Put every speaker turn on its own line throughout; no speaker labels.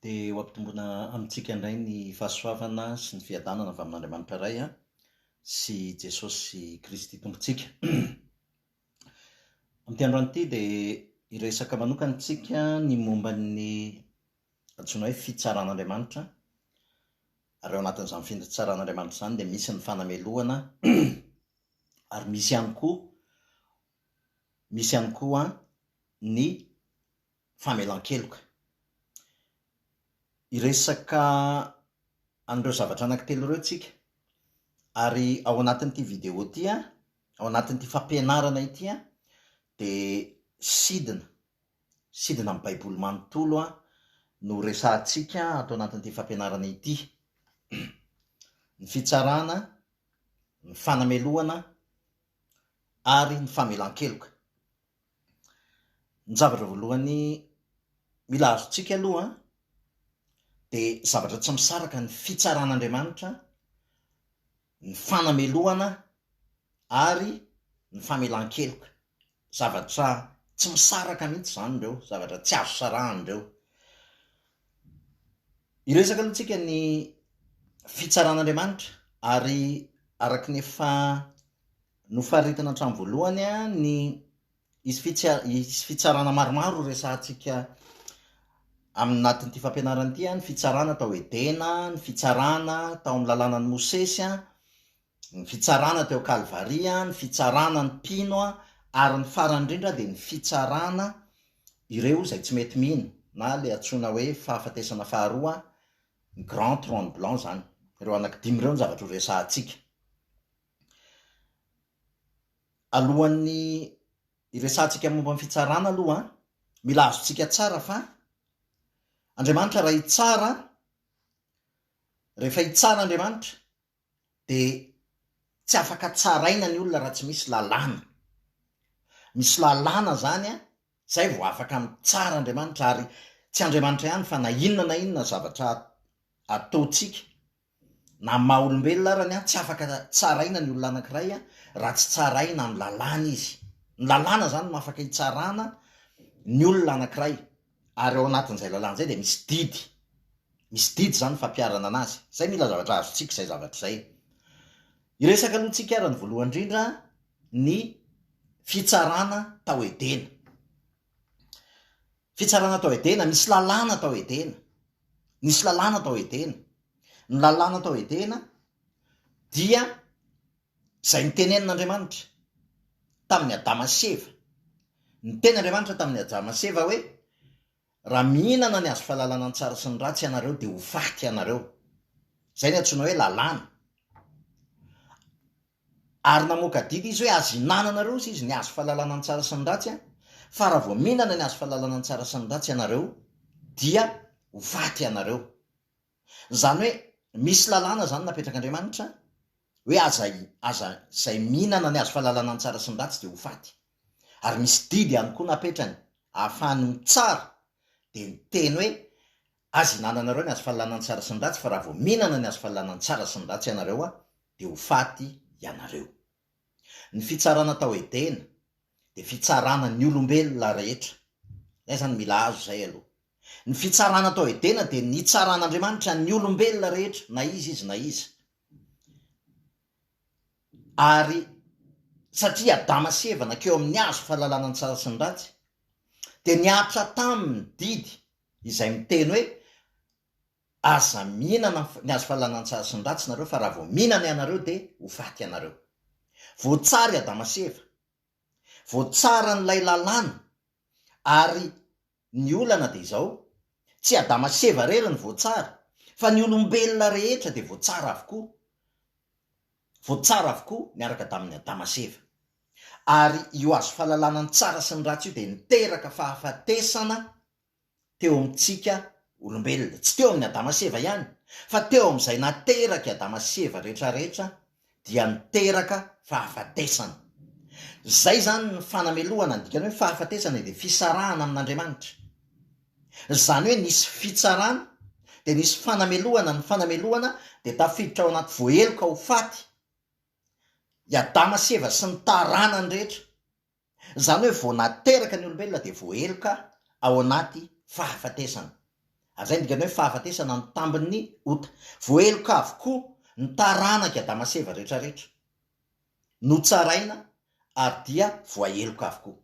Dia ho ampitomboina amintsika indray ny fahasoavana sy ny fiadanana avy amin'Andriamanitra Ray sy Jesosy Kristy Tompontsika. Amin'ity androany ity dia hiresaka manokana isika ny momba ny antsoina hoe fitsaran'Andriamanitra, ary ao anatin'izany fitsaran'Andriamanitra izany dia misy ny fanamelohana ary misy ihany koa misy ihany koa ny famelan-keloka. Hiresaka an'ireo zavatra anankitelo ireo tsika, ary ao anatin'ity vidéo ity an, ao anatin'ity fampianarana ity an, dia sidina, sidina amin'ny baiboly manontolo an, no resahantsika ato anatin'ity fampianarana ity. Ny fitsarana, ny fanamelohana ary ny famelan-keloka. Ny zavatra voalohany mila azontsika aloha dia zavatra tsy misaraka ny fitsaran'Andriamanitra, ny fanamelohana ary ny famelan-keloka. Zavatra tsy misaraka mihitsy izany ireo, zavatra tsy azo sarahana ireo. Hiresaka aloha tsika ny fitsaran'Andriamanitra ary araka ny efa Nofaritana hatramin'ny voalohany ny hisy hisy fitsarana maromaro ho resahantsika aminatin'ity fampianarana ity, ny fitsarana tao Edena, ny fitsarana tao amin'ny lalànan'i Mosesy, ny fitsarana teo Kalvary, ny fitsarana ny mpino ary ny farany indrindra dia ny fitsarana ireo izay tsy mety mino na ilay antsoina hoe fahafatesana faharoa, ny grand trône blanc izany. Ireo anankidimy ireo no zavatra ho resahantsika. Alohan'ny hiresahantsika momba ny fitsarana aloha, mila azontsika tsara fa Andriamanitra raha hitsara, rehefa hitsara Andriamanitra dia tsy afaka tsaraina ny olona raha tsy misy lalàna. Misy lalàna izany zay vao afaka mitsara Andriamanitra ary tsy Andriamanitra ihany fa na inona na inona zavatra ataontsika Na amin'ny maha olombelona arany an, tsy afaka tsaraina ny olona anankiray an, raha tsy tsaraina amin'ny lalàna izy. Ny lalàna izany no afaka hitsarana ny olona anankiray, ary ao anatin'izay lalàna izay dia misy didy, misy didy izany ny fampiharana anazy. Izay mila zavatra azontsika izay zavatra izay. Hiresaka aloha tsika ary ny voalohany indrindra ny fitsarana tao Edena. Fitsarana tao Edena, nisy lalàna tao Edena. Nisy lalàna tao Edena. Ny lalàna tao Edena dia izay nitenenin'Andriamanitra tamin'i Adama sy Eva. Niteny Andriamanitra tamin'i Adama sy Eva hoe, Raha mihinana ny hazo fahalalana ny tsara sy ny ratsy ianareo dia ho faty ianareo. Izay ny antsoina hoe lalàna. Ary namoaka didy izy hoe, Aza ihinananareo, hozy izy, ny hazo fahalalana ny tsara sy ny ratsy, fa raha vao mihinana ny hazo fahalalana ny tsara sy ny ratsy ianareo, dia ho faty ianareo. Izany hoe, misy lalàna izany napetrak'Andriamanitra, hoe aza, aza, izay mihinana ny hazo fahalalana ny tsara sy ny ratsy dia ho faty. Ary misy didy ihany koa napetrany, ahafahany mitsara, dia niteny hoe, Aza ihinananareo ny hazo fahalalana ny tsara sy ny ratsy, fa raha vao mihinana ny hazo fahalalana ny tsara sy ny ratsy ianareo, dia ho faty ianareo. Ny fitsarana tao Edena dia fitsarana ny olombelona rehetra. Izay izany mila azo izay aloha. Ny fitsarana tao Edena dia nitsaran'Andriamanitra ny olombelona rehetra, na iza izy na iza. Ary satria Adama sy Eva nankeo amin'ny hazo fahalalana ny tsara sy ny ratsy, dia nihatra taminy didy izay miteny hoe, Aza mihinana ny hazo fahalalana ny tsara sy ny ratsy nareo fa raha vao mihinana ianareo dia ho faty ianareo. Voatsara i Adama sy Eva. Voatsara an'ilay lalàna ary ny olana dia izao, tsy Adama sy Eva irery no voatsara fa ny olombelona rehetra dia voatsara avokoa. Voatsara avokoa niaraka tamin'i Adama sy Eva. Ary io hazo fahalalana ny tsara sy ny ratsy io dia niteraka fahafatesana teo amintsika olombelona, tsy teo amin'i Adama sy Eva ihany, fa teo amin'izay naterak'i Adama sy Eva rehetrarehetra dia niteraka fahafatesana. Izay izany ny fanamelohana, ny dikan'ny hoe fahafatesana dia fisarahana amin'Andriamanitra. Izany hoe nisy fitsarana, dia nisy fanamelohana, ny fanamelohana dia tafiditra ao anaty voaheloka ho faty i Adama sy Eva sy ny taranany rehetra. Izany hoe vao nateraka ny olombelona dia voaheloka ao anaty fahafatesana. Ary izay no dikany hoe fahafatesana no tambin'ny ota. Voaheloka avokoa ny taranak'i Adama sy Eva rehetrarehetra. Notsaraina ary dia voaheloka avokoa.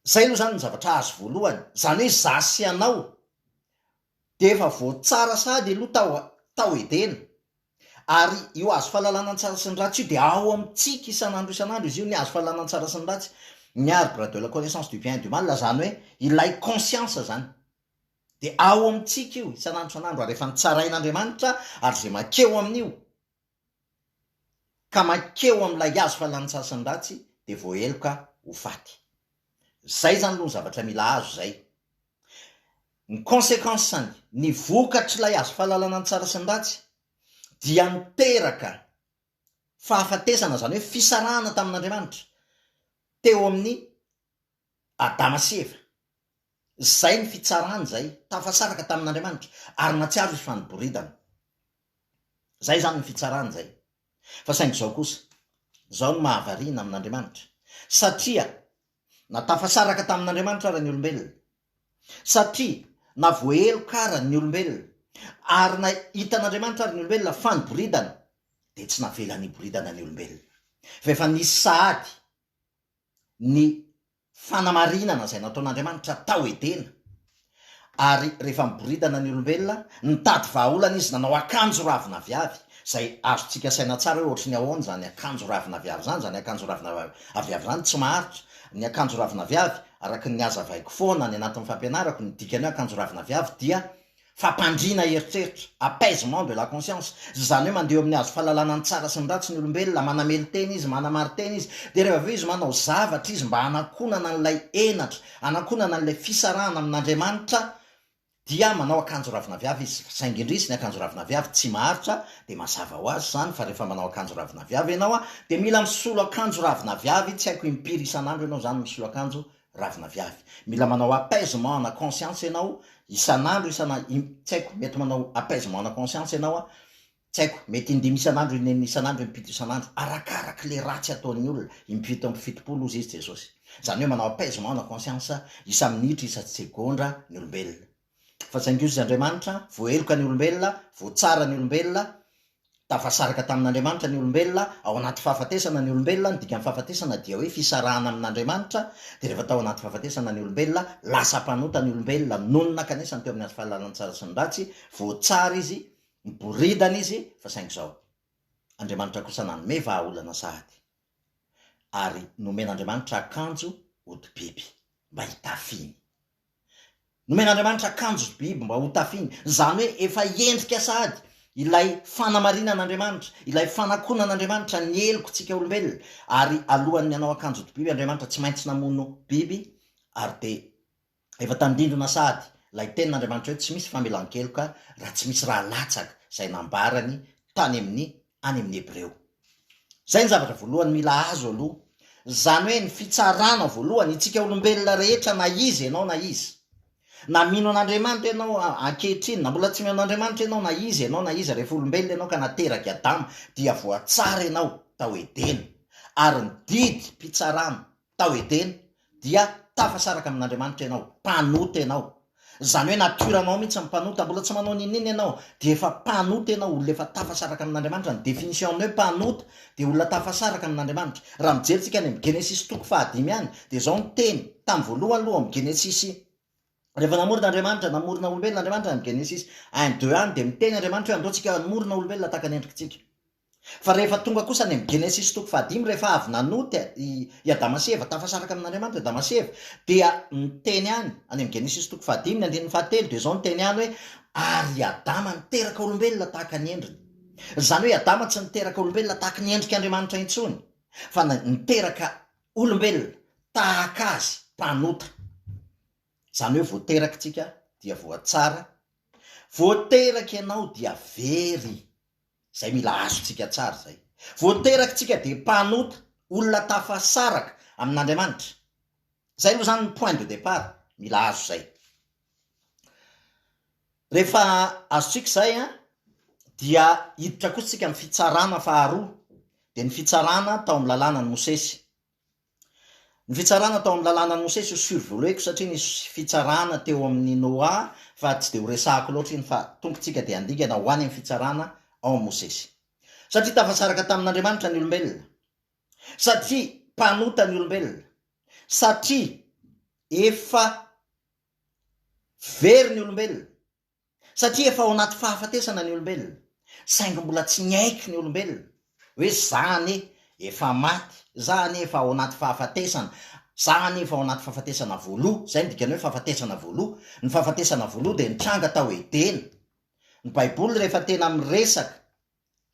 Izay aloha izany ny zavatra azo voalohany. Izany hoe izaho sy ianao dia efa voatsara sahady aloha tao tao Edena. Ary io hazo fahalalana ny tsara sy ny ratsy io dia ao amintsika isan'andro isan'andro izy io, ny hazo fahalalana ny tsara sy ny ratsy, ny arbre de la connaissance du bien et du mal, izany hoe ilay conscience izany. Dia ao amintsika io isan'andro isan'andro ary efa nitsarain'Andriamanitra ary izay mankeo amin'io ka mankeo amin'ilay hazo fahalalana ny tsara sy ny ratsy dia voaheloka ho faty. Zay zany aloha ny zavatra mila azo zay. Ny consequence-ny, ny vokatr'ilay hazo fahalalana ny tsara sy ny ratsy dia niteraka fahafatesana, zany hoe fisarahana tamin'Andriamanitra teo amin'i Adama sy Eva. Zay ny fitsarany zay, tafasaraka tamin'Andriamanitra ary nahatsiaro izy fa niboridana. Zay zany ny fitsarany zay. Fa saingy izao kosa, izao no mahavariana amin'Andriamanitra, satria na tafasaraka tamin'Andriamanitra ara ny olombelona, satria na voaheloka ara ny olombelona, ary na hitan'Andriamanitra ara ny olombelona fa niboridana, dia tsy navelany hiboridana ny olombelona, fa efa nisy sahady ny fanamarinana izay nataon'Andriamanitra tao Edena, ary rehefa miboridana ny olombelona, nitady vahaolana izy nanao akanjo ravin'aviavy, izay azontsika saina tsara hoe ohatry ny ahoana izany akanjo ravin'aviavy izany, izany akanjo ravin'aviavy izany tsy maharitra, ny akanjo ravin'aviavy, araka ny hazavaiko foana any anatin'ny fampianarako, ny dikan'ny hoe akanjo ravin'aviavy dia Fampandriana eritreritra, apaisement de la conscience, izany hoe mandeha eo amin'ny hazo fahalalana ny tsara sy ny ratsy ny olombelona, manamelo-tena izy, manamari-tena izy, dia rehefa avy eo izy manao zavatra izy mba hanakonana an'ilay henatra, hanakonana an'ilay fisarahana amin'Andriamanitra, dia manao akanjo ravin'aviavy izy, saingy indrisy ny akanjo ravin'aviavy tsy maharitra, dia mazava ho azy izany fa rehefa manao akanjo ravin'aviavy ianao dia mila misolo akanjo ravin'aviavy, tsy haiko impiry isan'andro ianao izany misolo akanjo ravin'aviavy. Mila manao apaisement ana conscience ianao isan'andro isana tsy haiko mety manao apaisement ana conscience ianao a, tsy haiko mety indimy isan'andro inenina isan'andro impito isan'andro arakarak le ratsy ataon'ny olona, impito amby 70 hozy izy Jesosy. Izany hoe manao apaisement ana conscience isa-minitra isa-tsegondra ny olombelona. Fa saingy hozy Andriamanitra, voaheloka ny olombelona, voatsara ny olombelona, Tafasaraka tamin'Andriamanitra ny olombelona, ao anaty fahafatesana ny olombelona, ny dikan'ny fahafatesana dia hoe fisarahana amin'Andriamanitra, dia rehefa tao anaty fahafatesana ny olombelona, lasa mpanota ny olombelona, nonina kanesany teo amin'ny hazo fahalalana ny tsara sy ny ratsy, voatsara izy, miboridana izy, fa saingy izao, Andriamanitra kosa nanome vahaolana sahady, ary nomen'Andriamanitra akanjo hodi-biby mba hitafiany. Nomen'Andriamanitra akanjo biby mba hotafiny, izany hoe efa endrika sahady ilay fanamarinan'Andriamanitra, ilay fanakonan'Andriamanitra ny helokontsika olombelona, ary alohan'ny hanao akanjo biby Andriamanitra tsy maintsy namono biby, ary dia efa tandindona sahady ilay tenin'Andriamanitra hoe tsy misy famelan-keloka raha tsy misy rà latsaka izay nambarany tany amin'ny any amin'ny Hebreo. Izay ny zavatra voalohany mila azo aloha. Izany hoe ny fitsarana voalohany, itsika olombelona rehetra na iza ianao na iza. Na mino an'Andriamanitra ianao ankehitriny, na mbola tsy mino an'Andriamanitra ianao, na iza ianao na iza, rehefa olombelona ianao ka naterak'i Adama dia voatsara ianao tao Edena. Ary ny didim-pitsarana tao Edena dia tafasaraka amin'Andriamanitra ianao, mpanota ianao. Izany hoe natiora-nao mihitsy ny mpanota, mbola tsy manao n'inon'inona ianao dia efa mpanota ianao, olona efa tafasaraka amin'Andriamanitra, ny définition-n'ny hoe mpanota dia olona tafasaraka amin'Andriamanitra. Raha mijery tsika any amin'ny Genesisy toko fahadimy any dia izao ny teny, tamin'ny voalohany aloha ao amin'ny Genesisy, rehefa namorona Andriamanitra, namorona olombelona Andriamanitra any amin'ny Genesisy un deux any dia miteny Andriamanitra hoe andao tsika hamorona olombelona tahaka ny endrikitsika. Fa rehefa tonga kosa any amin'ny Genesisy toko fahadimy, rehefa avy nanota i i Adama sy Eva, tafasaraka amin'Andriamanitra i Adama sy Eva, dia miteny any, any amin'ny Genesisy toko fahadimy, ny andininy fahatelo, dia izao no teny any hoe, Ary i Adama niteraka olombelona tahaka ny endriny. Izany hoe i Adama tsy niteraka olombelona tahaka ny endrik'Andriamanitra intsony, fa niteraka olombelona tahaka azy, mpanota. Izany hoe voateraka isika dia voatsara, voateraka ianao dia very. Zay mila azontsika tsara zay. Vao teraka tsika dia mpanota, olona tafasaraka amin'Andriamanitra. Zay aloha zany ny point de départ, mila azo zay. Rehefa azontsika zay an, dia hiditra kosa tsika amin'ny fitsarana faharoa, dia ny fitsarana tao amin'ny lalànan'i Mosesy. Ny fitsarana tao amin'ny lalànan'i Mosesy ho survoleko satria nisy fitsarana teo amin'i Noa fa tsy dia ho resahako loatra iny fa tonga tsika dia handingana ho any amin'ny fitsarana ao amin'i Mosesy. Satria tafasaraka tamin'Andriamanitra ny olombelona. Satria mpanota ny olombelona. Satria efa very ny olombelona. Satria efa ao anaty fahafatesana ny olombelona, saingy mbola tsy niaiky ny olombelona hoe za anie efa maty, za anie efa ao anaty fahafatesana, za anie efa ao anaty fahafatesana voaloha, zay no dikan'ny hoe fahafatesana voaloha, ny fahafatesana voaloha dia nitranga tao Edena, ny baiboly rehefa tena miresaka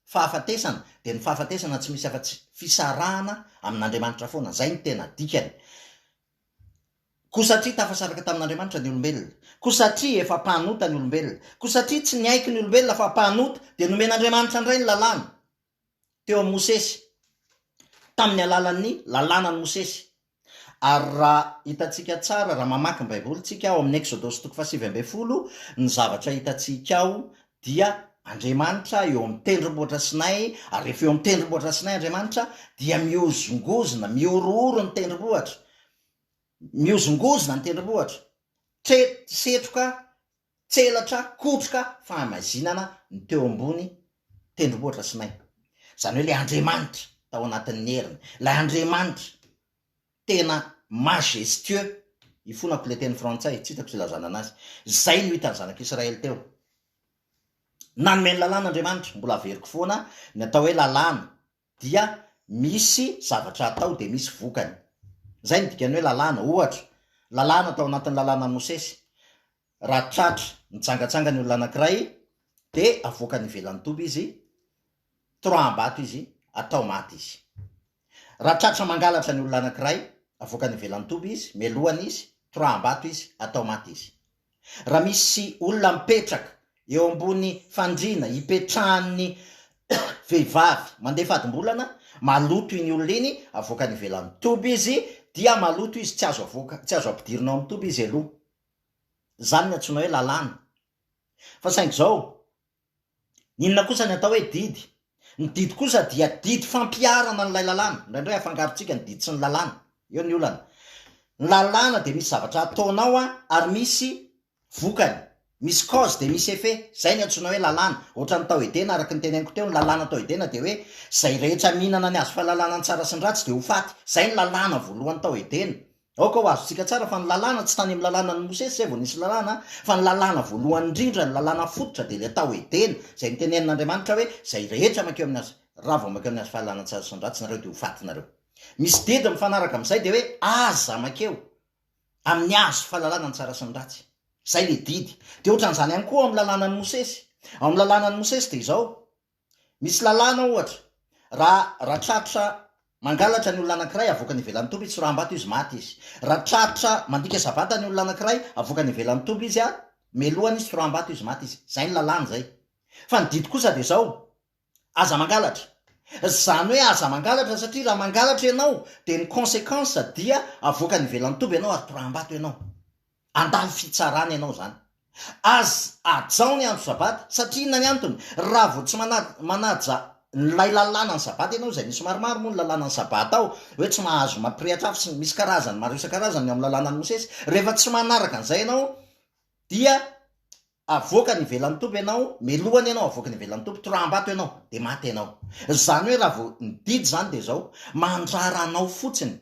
fahafatesana dia ny fahafatesana tsy misy afa-tsy fisarahana amin'Andriamanitra foana, zay no tena dikany. Koa satria tafasaraka tamin'Andriamanitra ny olombelona, koa satria efa mpanota ny olombelona, koa satria tsy niaiky ny olombelona fa mpanota, dia nomen'Andriamanitra indray ny lalàna teo amin'i Mosesy, tamin'ny alalan'ny lalànan'i Mosesy. Ary raha hitantsika tsara, raha mamaky ny Baiboly tsika ao amin'ny Eksodosy toko fahasivy ambin'ny folo, ny zavatra hitantsika ao dia Andriamanitra eo amin'ny tendrombohitra Sinay, ary rehefa eo amin'ny tendrombohitra Sinay Andriamanitra dia mihozongozona, mihorohoro ny tendrombohitra, mihozongozona ny tendrombohitra, tre, setroka, tselatra, kotroka, fahamaizinana ny teo ambony tendrombohitra Sinay. Izany hoe ilay Andriamanitra tao anatin'ny heriny, ilay Andriamanitra tena majestueux, ifonako ilay teny frantsay, tsy hitako izay ilazana anazy, izay no hitan'ny zanak'Israely teo. Nanome ny lalàna Andriamanitra, mbola averiko foana, ny atao hoe lalàna dia misy zavatra atao dia misy vokany. Izay no dikan'ny hoe lalàna. Ohatra, lalàna tao anatin'ny lalànan'i Mosesy, raha tratra nijangajanga ny olona anankiray dia avoakany ivelan'ny toby izy, toraham-bato izy, atao maty izy. Raha tratra mangalatra ny olona anankiray, avoakany ivelan'ny toby izy, melohana izy, toraham-bato izy, atao maty izy. Raha misy olona mipetraka eo ambony fandriana ipetrahan'ny vehivavy mandeha fadimbolana, maloto iny olona iny, avoakany ivelan'ny toby izy, dia maloto izy, tsy azo avoaka, tsy azo ampidirina ao amin'ny toby izy aloha. Izany ny antsoina hoe lalàna. Fa saingy izao, Inona kosa ny atao hoe didy? Ny didy kosa dia didy fampiharana an'ilay lalàna. Indraindray afangarontsika ny didy sy ny lalàna. Eo ny olana. Ny lalàna dia misy zavatra ataonao ary misy vokany. Misy cause dia misy effet. Izay ny antsoina hoe lalàna. Ohatran'ny tao Edena, araka ny teneniko teo, ny lalàna tao Edena dia hoe izay rehetra mihinana ny hazo fahalalana ny tsara sy ny ratsy dia ho faty. Izay ny lalàna voalohany tao Edena. Aoka ho azontsika tsara fa ny lalàna tsy tany amin'ny lalànan'i Mosesy izay vao nisy lalàna, fa ny lalàna voalohany indrindra, ny lalàna fototra dia ilay tao Edena, izay notenenin'Andriamanitra hoe, izay rehetra mankeo amin'ny hazo, raha vao mankeo amin'ny hazo fahalalana tsara sy ny ratsy nareo dia ho faty nareo. Misy didy mifanaraka amin'izay dia hoe aza mankeo amin'ny hazo fahalalana ny tsara sy ny ratsy. Izay ilay didy. Dia ohatran'izany ihany koa ao amin'ny lalànan'i Mosesy. Ao amin'ny lalànan'i Mosesy dia izao, Misy lalàna ohatra, raha raha tratra mangalatra ny olona anankiray avoakany ivelan'ny toby izy, tsoraham-bato izy, maty izy. Raha tratra mandika sabata ny olona anankiray, avoakany ivelan'ny toby izy, melohana izy, tsoraham-bato izy, maty izy. Izay ny lalàna izay. Fa ny didy kosa dia izao, aza mangalatra. Izany hoe aza mangalatra satria raha mangalatra ianao dia ny consequence dia avoakany ivelan'ny toby ianao ary toraham-bato ianao. Handalo fitsarana ianao izany. Az hajao ny andro sabata, satria inona ny antony? Raha vao tsy mana manaja nilay lalàna ny sabata ianao, izay misy maromaro moa ny lalàna ny sabata ao, hoe tsy mahazo mampirehitra afo sy ny misy karazany maro isan-karazany ny ao amin'ny lalànan'i Mosesy, rehefa tsy manaraka an'izay ianao dia avoakany ivelan'ny toby ianao, melohana ianao avoakany ivelan'ny toby, toraham-bato ianao, dia maty ianao. Izany hoe raha vao ny didy izany dia izao, mandrara anao fotsiny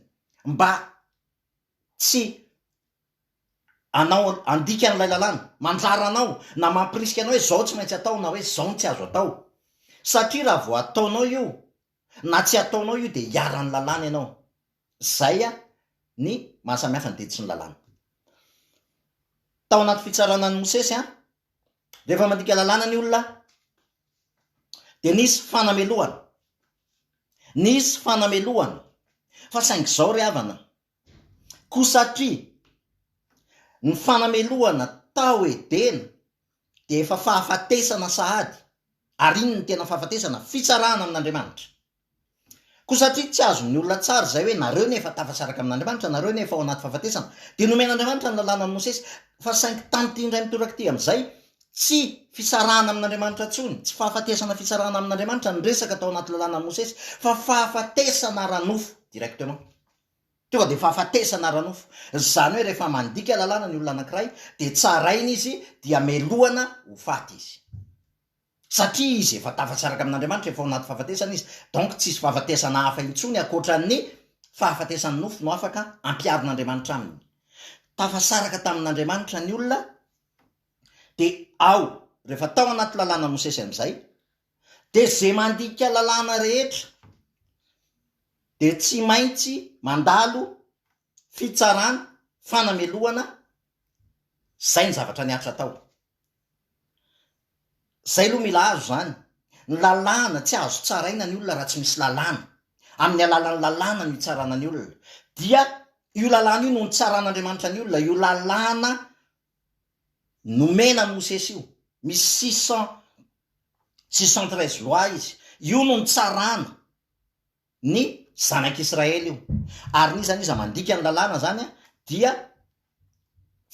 mba tsy anao handika an'ilay lalàna, mandrara anao na mampirisika anao hoe zao tsy maintsy atao na hoe zao no tsy azo atao. Satria raha vao ataonao io na tsy ataonao io dia iharan'ny lalàna ianao. Zay ny mahasamihafa ny didy sy ny lalàna. Tao anaty fitsarana an'i Mosesy, rehefa mandika lalàna ny olona dia nisy fanamelohana. Nisy fanamelohana. Fa saingy izao ry havana, Koa satria ny fanamelohana tao Edena dia efa fahafatesana sahady, ary inona no tena fahafatesana? Fitsarana amin'Andriamanitra. Koa satria tsy azon'ny olona tsara izay hoe nareo no efa tafasaraka amin'Andriamanitra, nareo no efa ao anaty fahafatesana, dia nomen'Andriamanitra ny lalànan'i Mosesy, fa saingy tamin'ity indray mitoraka ity amin'izay, tsy fisarahana amin'Andriamanitra intsony, tsy fahafatesana fisarahana amin'Andriamanitra ny resaka tao anaty lalànan'i Mosesy, fa fahafatesana ara-nofo directement. Tonga dia fahafatesana ara-nofo. Izany hoe rehefa mandika lalàna ny olona anankiray dia tsaraina izy dia melohana ho faty izy. Satria izy efa tafasaraka amin'Andriamanitra, efa ao anaty fahafatesana izy, donc tsisy fahafatesana hafa intsony ankoatran'ny fahafatesan'ny nofo no afaka ampiharin'Andriamanitra aminy. Tafasaraka tamin'Andriamanitra ny olona dia ao, rehefa tao anaty lalàna Mosesy amin'izay, dia ze mandika lalàna rehetra dia tsy maintsy mandalo fitsarana, fanamelohana, zay ny zavatra nihatra tao. Zay aloha mila azo zany. Ny lalàna, tsy azo tsaraina ny olona raha tsy misy lalàna. Amin'ny alalan'ny lalàna no itsarana ny olona. Dia io lalàna io no nitsaran'Andriamanitra ny olona, io lalàna nomena an'i Mosesy io. Misy 600, 613 lois izy. Io no nitsarana ny zanak'Israely io. Ary n'iza n'iza mandika ny lalàna zany dia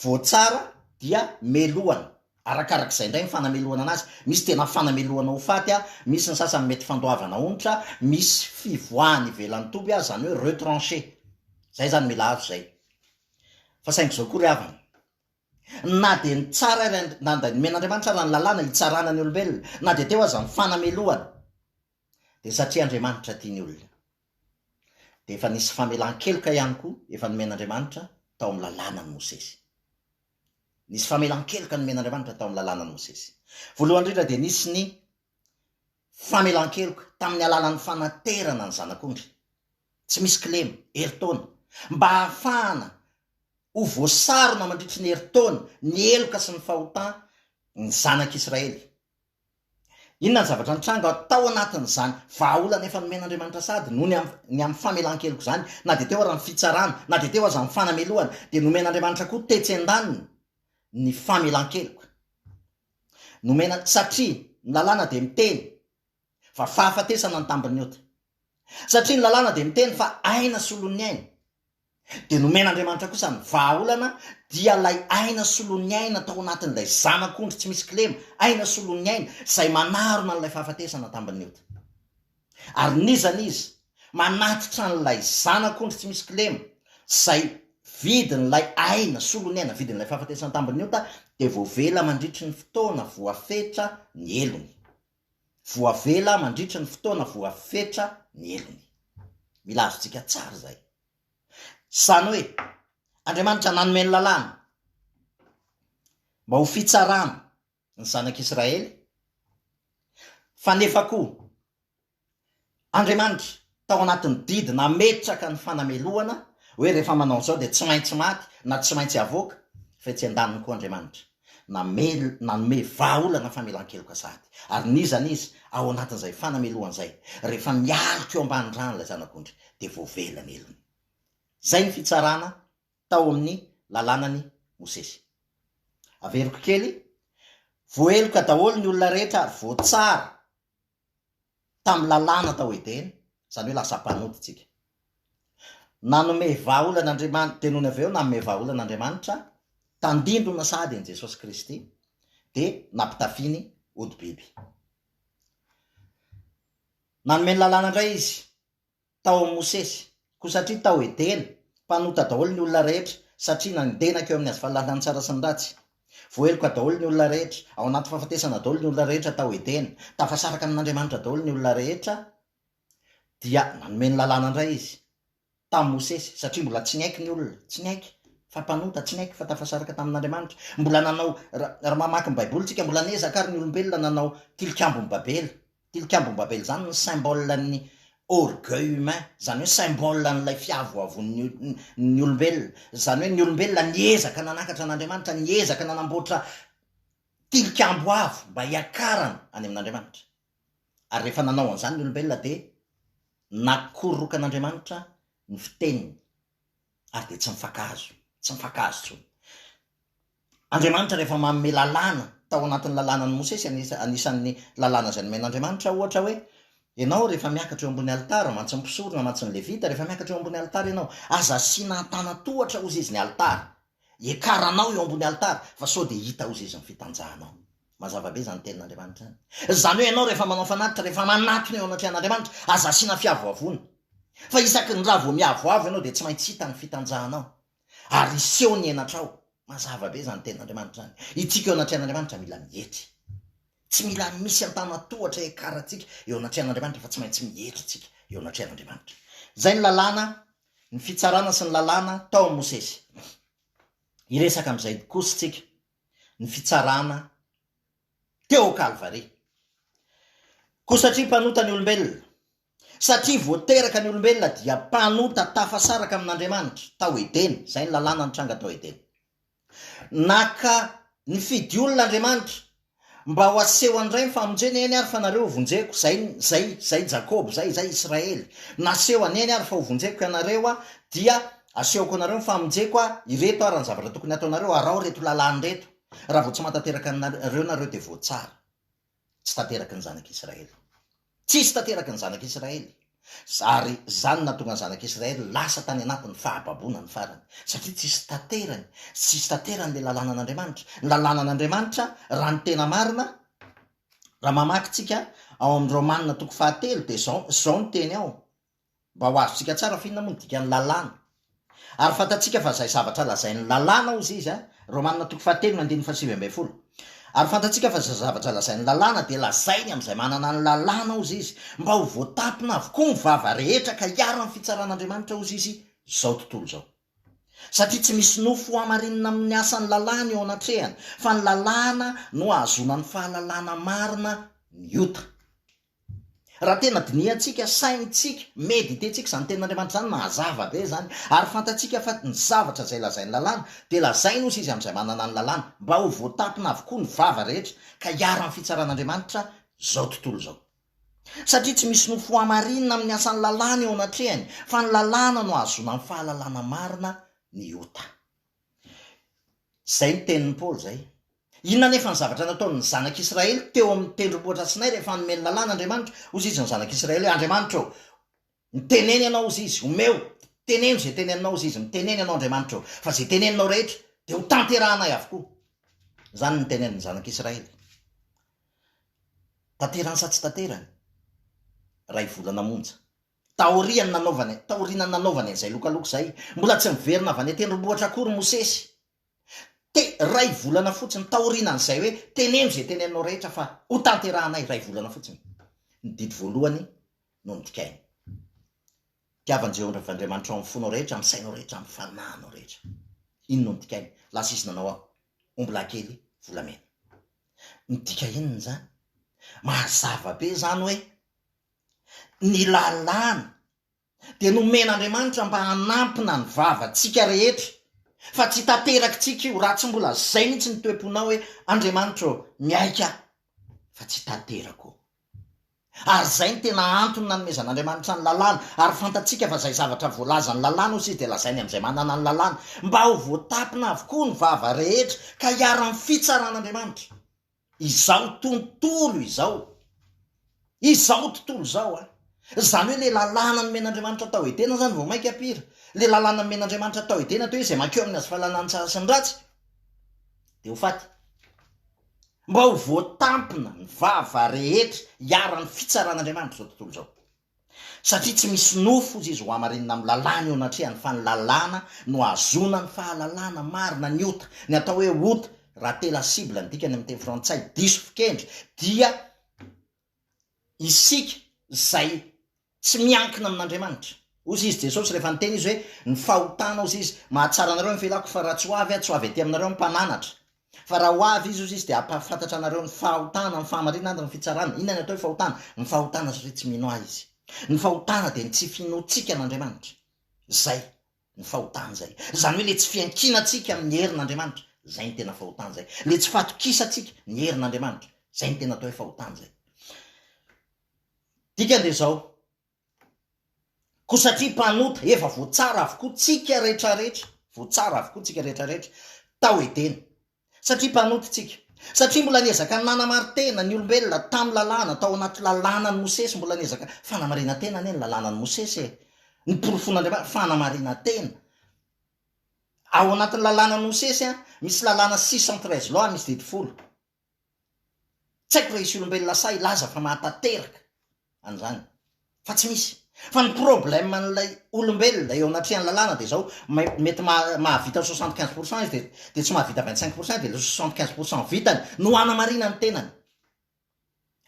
voatsara dia melohana. Arakarak'izay indray ny fanamelohana anazy. Misy tena fanamelohana ho faty, misy ny sasany mety fandoavana onitra, misy fivoahana ivelan'ny toby, izany hoe retranché. Zay zany mila azo zay. Fa saingy izao koa ry havana, na dia nitsara ary, na dia nomen'Andriamanitra ara ny lalàna hitsarana ny olombelona, na dia teo aza ny fanamelohana, dia satria Andriamanitra tia ny olona. Dia efa nisy famelan-keloka ihany koa efa nomen'Andriamanitra tao amin'ny lalànan'i Mosesy. Nisy famelan-keloka nomen'Andriamanitra tao amin'ny lalànan'i Mosesy. Voalohany indrindra dia nisy ny famelan-keloka tamin'ny alalan'ny fanaterana ny zanak'ondry, tsy misy kilema, herintaona, mba hahafahana ho voasarona mandritry ny herintaona ny heloka sy ny fahotan ny zanak'Israely. Inona ny zavatra nitranga tao anatin'izany vahaolana efa nomen'Andriamanitra sady noho ny ny amin'ny famelan-keloka izany, na dia teo ara ny fitsarana, na dia teo aza ny fanamelohana, dia nomen'Andriamanitra koa tetsy an-daniny ny famelan-keloka. Nomena, satria ny lalàna dia miteny fa fahafatesana ny tambin'ny ota. Satria ny lalàna dia miteny fa aina solon'ny aina. Dia nomen'Andriamanitra kosa ny vahaolana dia ilay aina solon'ny aina tao anatin'ilay zanak'ondry tsy misy kilema, aina solon'ny aina, izay manarona an'ilay fahafatesana tambin'ny ota. Ary n'iza n'iza manatitra an'ilay zanak'ondry tsy misy kilema, izay vidin'ilay aina solon'ny aina, vidin'ilay fahafatesana tambin'ny ota, dia voavela mandritry ny fotoana voafetra ny helony. Voavela mandritry ny fotoana voafetra ny helony. Mila azontsika tsara izay. Izany hoe, Andriamanitra nanome ny lalàna mba ho fitsarana ny zanak'Israely, fa nefa koa Andriamanitra, tao anatin'ny didy nametraka ny fanamelohana hoe rehefa manao an'izao dia tsy maintsy maty na tsy maintsy avoaka, fa etsy andaniny koa Andriamanitra namel nanome vahaolana famelan-keloka sahady. Ary n'iza n'iza ao anatin'izay fanamelohana izay, rehefa mialoka eo ambany rano ilay zanak'ondry dia voavela ny helony. Izay ny fitsarana tao amin'ny lalànan'i Mosesy. Averiko kely, voaheloka daholo ny olona rehetra ary voatsara tamin'ny lalàna tao Edena, izany hoe lasa mpanota isika. Nanome vahaolana Andriamanitra, dia nony avy eo nanome vahaolana Andriamanitra, tandindona sahady an'i Jesosy Kristy, dia nampitafiany hodi-biby. Nanome ny lalàna indray Izy, tao amin'i Mosesy, koa satria tao Edena, mpanota daholo ny olona rehetra, satria nandenaka eo amin'ny hazo fahalalana ny tsara sy ny ratsy. Voaheloka daholo ny olona rehetra, ao anaty fahafatesana daholo ny olona rehetra tao Edena, tafasaraka amin'Andriamanitra daholo ny olona rehetra, dia nanome ny lalàna indray Izy tamin'i Mosesy, satria mbola tsy niaiky ny olona, tsy niaiky fa mpanota, tsy niaiky fa tafasaraka tamin'Andriamanitra. Mbola nanao, raha mamaky ny Baiboly tsika, mbola niezaka ary ny olombelona nanao tilikambon'i Babela, Tilikambon'i Babela izany no symbole-n'ny orgueil humain, izany hoe symbole an'ilay fiavoavon'ny ny olombelona, izany hoe ny olombelona niezaka nanakatra an'Andriamanitra, niezaka nanamboatra tilikambo avo mba hiakarana any amin'Andriamanitra. Ary rehefa nanao an'izany ny olombelona dia nakororokan'Andriamanitra ny fiteniny ary dia tsy mifankahazo, tsy mifankahazo intsony. Andriamanitra rehefa manome lalàna, tao anatin'ny lalànan'i Mosesy, anisan'ny lalàna izay nomen'Andriamanitra ohatra hoe, ianao rehefa miakatra eo ambony alitara, mantsy ny mpisorona, mantsy ny levita, rehefa miakatra eo ambony alitara ianao, aza asiana antanan-tohatra hozy izy ny alitara, iakaranao eo ambony alitara, fa sao dia hita hozy izy ny fitanjahanao. Mazava be izany tenin'Andriamanitra izany. Izany hoe ianao rehefa manao fanatitra, rehefa manatona eo anatrehan'Andriamanitra, aza asiana fiavoavoana. Fa isaky ny raha vao miavoavo ianao dia tsy maintsy hita ny fitanjahanao. Ary hiseho ny henatrao. Mazava be izany tenin'Andriamanitra izany. Itsika eo anatrehan'Andriamanitra mila mietry. Tsy mila misy antanantohatra hiakarantsika eo anatrehan'Andriamanitra fa tsy maintsy mietry tsika eo anatrehan'Andriamanitra. Izay ny lalàna, ny fitsarana sy ny lalàna tao amin'i Mosesy. Hiresaka amin'izay kosa isika, ny fitsarana teo Kalvary. Koa satria mpanota ny olombelona, satria vao teraka ny olombelona dia mpanota tafasaraka amin'Andriamanitra, tao Edena, izay ny lalàna nitranga tao Edena. Naka nifidy olona Andriamanitra mba ho aseho an'ny Ray ny famonjena, eny ary fa nareo ho vonjeko, zay, zay, zay Jakoba, zay, zay Israely. Naseho any, eny ary fa ho vonjeko ianareo aho, dia asehoko anareo ny famonjeko aho, ireto ary ny zavatra tokony hataonareo, araho ireto lalàna ireto. Raha vao tsy mahatanteraka anareo nareo dia voatsara. Tsy tanteraky ny zanak'Israely. Tsisy tanteraky ny zanak'Israely. Ary izany no nahatonga ny zanak'Israely lasa tany anatin'ny fahababoana ny farany. Satria tsisy tanterany, tsisy tanterany ilay lalànan'Andriamanitra. Ny lalànan'Andriamanitra, raha ny tena marina, raha mamaky tsika ao amin'ny Romana toko fahatelo dia izao, izao ny teny ao. Mba ho azontsika tsara fa inona moa ny dikan'ny lalàna? Ary fantatsika fa izay zavatra lazain'ny lalàna, hozy izy, Romana toko fahatelo ny andininy fahasivy ambin'ny folo. Ary fantatsika fa izay zavatra lazain'ny lalàna dia lazainy amin'izay manana ny lalàna, hozy izy, mba ho voatapina avokoa ny vava rehetra ka hiharan'ny fitsaran'Andriamanitra, hozy izy, izao tontolo izao. Satria tsy misy nofo hohamarinina amin'ny asan'ny lalàna eo anatrehany, fa ny lalàna no ahazoana ny fahalalana marina ny ota. Raha tena dinihantsika, saintsika, mediter-tsika izany tenin'Andriamanitra izany, mazava be izany, ary fantatsika fa ny zavatra izay lazain'ny lalàna, dia lazainy hozy izy amin'izay manana ny lalàna, mba ho voatapina avokoa ny vava rehetra, ka hiharan'ny fitsaran'Andriamanitra izao tontolo izao. Satria tsy misy nofo hohamarinina amin'ny asan'ny lalàna eo anatrehany, fa ny lalàna no ahazoana ny fahalalana marina ny ota. Izay ny tenin'i Paoly izay. Inona anefa ny zavatra nataon'ny zanak'Israely teo amin'ny tendrombohitra Sinay rehefa hanome ny lalàna Andriamanitra? Hoy izy ny zanak'Israely hoe, Andriamanitra ô, mitenena Ianao, hoy izy, omeo, teneno izay teneninao, hoy izy, mitenena Ianao, Andriamanitra ô, fa izay teneninao rehetra dia ho tanterahanay avokoa. Izany no tenenin'ny zanak'Israely. Tanterany sa tsy tanterany? Iray volana monja. Taorian'ny nanaovany, taorian'ny nanaovany an'izay lokaloka izay, mbola tsy niverina avy any an-tendrombohitra akory Mosesy. Te, iray volana fotsiny, taorianan'izay hoe teneno izay teneninao rehetra fa ho tanterahanay iray volana fotsiny. Ny didy voalohany no nodikainy. Tiava an'i Jehovah Andriamanitrao amin'ny fonao rehetra, amin'ny sainao rehetra, amin'ny fanahinao rehetra. Iny no nodikainy. Lasa izy nanao ombilahy kely volamena. Midika inona izany? Mazava be izany hoe ny lalàna dia nomen'Andriamanitra mba hanampina ny vavantsika rehetra, fa tsy tanterakitsika io raha tsy mbola zay mihitsy ny toe-ponao hoe Andriamanitra ô, miaiky aho fa tsy tanterako. Ary zay no tena antony nanomezan'Andriamanitra ny lalàna, ary fantatsika fa zay zavatra voalazan'ny lalàna hozy izy dia lazainy amin'izay manana ny lalàna, mba ho voatapina avokoa ny vava rehetra ka hiharan'ny fitsaran'Andriamanitra. Izao tontolo izao. Izao tontolo izao an! Izany hoe ilay lalàna nomen'Andriamanitra tao Edena izany vao mainka pire. Ilay lalàna nomen'Andriamanitra tao Edena teo hoe izay mankeo amin'ny hazo fahalalana ny tsara sy ny ratsy dia ho faty. Mba ho voatampina ny vava rehetra hiharan'ny fitsaran'Andriamanitra izao tontolo izao. Satria tsy misy nofo hozy izy ho hamarinina amin'ny lalàna eo anatrehany fa ny lalàna no ahazoana ny fahalalana marina ny ota. Ny atao hoe ota, rater la cible ny dikany amin'ny teny frantsay, diso fikendry, dia isika izay tsy miankina amin'Andriamanitra. Hozy izy Jesosy rehefa niteny izy hoe ny fahotana hozy izy, mahatsara anareo ny felako fa raha tsy ho avy aho tsy ho avy aty aminareo ny mpananatra. Fa raha ho avy Izy, hozy Izy, dia hampahafantatra anareo ny fahotana, ny fahamarinana ary ny fitsarana. Inona ny atao hoe fahotana? Ny fahotana satria tsy mino Ahy izy. Ny fahotana dia ny tsy finoantsika an'Andriamanitra. Izay ny fahotana izay. Izany hoe ilay tsy fiankinantsika amin'ny herin'Andriamanitra. Izay ny tena fahotana izay. Ilay tsy fahatokisantsika ny herin'Andriamanitra. Izay ny tena atao hoe fahotana izay. Dikany dia izao. Koa satria mpanota, efa voatsara avokoa tsika rehetrarehetra, voatsara avokoa tsika rehetrarehetra tao Edena. Satria mpanota tsika. Satria mbola niezaka nanamari-tena ny olombelona tamin'ny lalàna, tao anaty lalànan'i Mosesy, mbola niezaka, fanamarinan-tena anie ny lalànan'i Mosesy e! Ny porofon'Andriamanitra, fanamarinan-tena. Ao anatin'ny lalànan'i Mosesy an, misy lalàna 613 lois, misy didy folo. Tsy haiko raha hisy olombelona sahy hilaza fa mahatanteraka an'izany. Fa tsy misy. Fa ny problème an'ilay olombelona eo anatrehan'ny lalàna dia izao, mety mahavita 75 pour cent izy dia dia tsy mahavita 25 pour cent dia ilay 75 pour cent vitany no hanamarina ny tenany.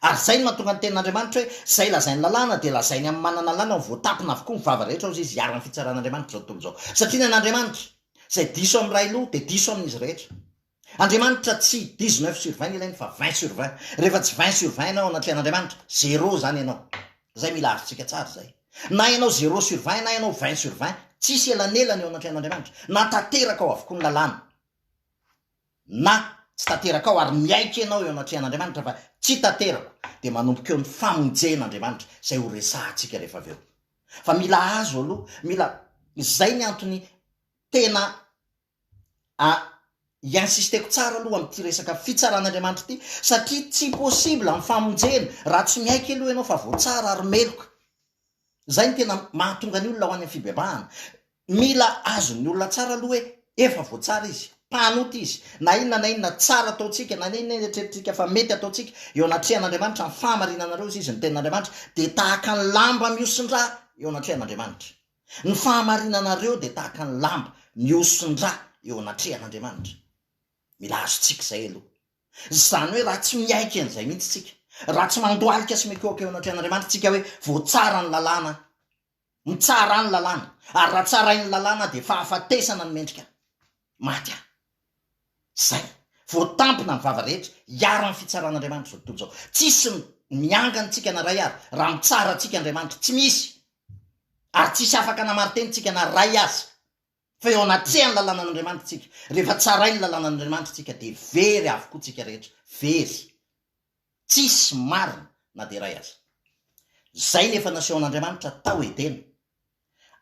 Ary izay no mahatonga ny tenin'Andriamanitra hoe, izay lazain'ny lalàna dia lazainy amin'ny manana lalàna ho voatapina avokoa ny vava rehetra hozy izy hiharan'ny fitsaran'Andriamanitra izao tontolo izao. Satria ny an'Andriamanitra, izay diso amin'ny iray loha dia diso amin'izy rehetra. Andriamanitra tsy 19 sur 20 ilainy fa 20 sur 20. Rehefa tsy 20 sur 20 ianao anatrehan'Andriamanitra, zéro izany ianao. Izay mila azontsika tsara izay. Na ianao zéro sur 20 na ianao 20 sur 20, tsisy elanelana eo anatrehan'Andriamanitra. Na tanteraka ao avokoa ny lalàna. Na tsy tanteraka ao ary miaiky ianao eo anatrehan'Andriamanitra fa tsy tanterako dia manomboka eo ny famonjen'Andriamanitra izay ho resahantsika rehefa avy eo. Fa mila azo aloha, mila, izay ny antony tena a hi-insisteko tsara aloha amin'ity resaka fitsaran'Andriamanitra ity satria tsy possible ny famonjena raha tsy miaiky aloha ianao fa voatsara ary meloka. Izay no tena mahatonga ny olona ho any amin'ny fibebahana. Mila azon'ny olona tsara aloha hoe efa voatsara izy, mpanota izy. Na inona na inona tsara ataontsika, na inona na inona eritreretintsika fa mety ataontsika, eo anatrehan'Andriamanitra, ny fahamarinanareo hozy izy, ny tenin'Andriamanitra, dia tahaka ny lamba mihosin-drà eo anatrehan'Andriamanitra. Ny fahamarinanareo dia tahaka ny lamba mihosin-drà eo anatrehan'Andriamanitra. Mila azontsika izay aloha. Izany hoe raha tsy miaiky an'izay mihitsy tsika, raha tsy mandohalika sy mikohaka eo anatrehan'Andriamanitra tsika hoe voatsara ny lalàna, mitsara ny lalàna, ary raha tsarain'ny lalàna dia fahafatesana no mendrika ahy. Maty aho. Zay. Voatampina ny vava rehetra, hiharan'ny fitsaran'Andriamanitra izao tontolo izao. Tsisy miangana antsika na ray ary, raha mitsara antsika Andriamanitra. Tsy misy. Ary tsisy afaka namarin-teny tsika na ray aza. Fa eo anatrehan'ny lalànan'Andriamanitra tsika. Rehefa tsarain'ny lalànan'Andriamanitra tsika dia very avokoa tsika rehetra. Very. Tsisy marina na dia iray aza. Izay no efa nasehon'Andriamanitra tao Edena,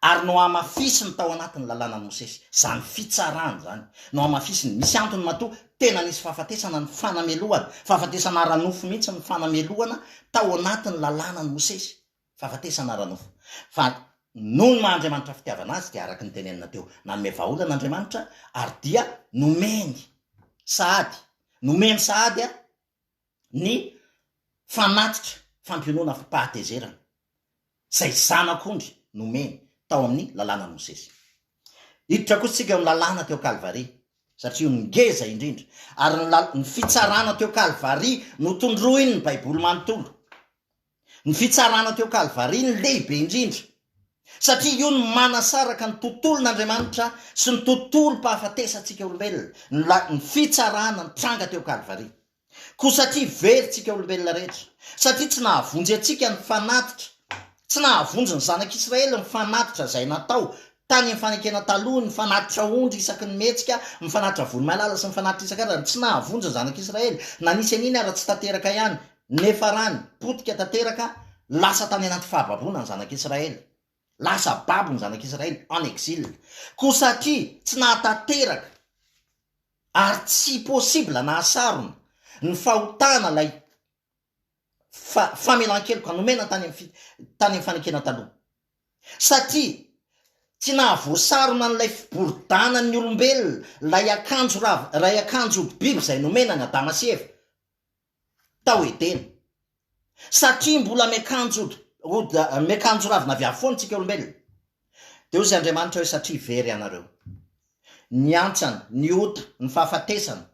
ary nohamafisiny tao anatin'ny lalànan'i Mosesy. Izany fitsarana izany, nohamafisiny. Misy antony matoa tena nisy fahafatesana ny fanamelohana, fahafatesana ara-nofo mihitsy ny fanamelohana tao anatin'ny lalànan'i Mosesy. Fahafatesana ara-nofo. Fa noho ny maha Andriamanitra fitiavana Azy dia araka ny tenenina teo, nanome vahaolana Andriamanitra ary dia nomeny sahady, nomeny sahady ny fanatitra fampionona fampahatezerana, izay zanak'ondry nomeny tao amin'ny lalànan'i Mosesy. Hiditra kosa isika eo amin'ny lalàna teo Kalvary, satria io no ngeza indrindra, ary ny lal- ny fitsarana teo Kalvary no tondroin'ny Baiboly manontolo. Ny fitsarana teo Kalvary no lehibe indrindra, satria io no manasaraka ny tontolon'Andriamanitra sy ny tontolom-pahafatesantsika olombelona, ny la, ny fitsarana nitranga teo Kalvary. Koa satria very tsika olombelona rehetra, satria tsy nahavonjy antsika ny fanatitra, tsy nahavonjy ny zanak'Israely ny fanatitra izay natao tany amin'ny fanekena taloha, ny fanatitra ondry isaky ny mihetsika, ny fanatitra voromailala sy ny fanatitra isan-karazany, tsy nahavonjy ny zanak'Israely, na nisy an'iny ara tsy tanteraka ihany, Nefarany, potika tanteraka, lasa tany anaty fahababoana ny zanak'Israely. Lasa babo ny zanak'Israely, en exil. Koa satria tsy nahatanteraka ary tsy possible nahasarona ny fahotana ilay fa famelan-keloka nomena tany amin'ny fi tany amin'ny fanekena taloha. Satria tsy nahavoasarona an'ilay fiboridanan'ny olombelona ilay akanjo rav ilay akanjo hodi-biby izay nomena an'i Adama sy Eva. tao Edena. Satria mbola miakanjo hody miakanjo ravina aviavy foana tsika olombelona. Dia hoy Andriamanitra hoe satria very ianareo. Ny antsana, ny ota, ny fahafatesana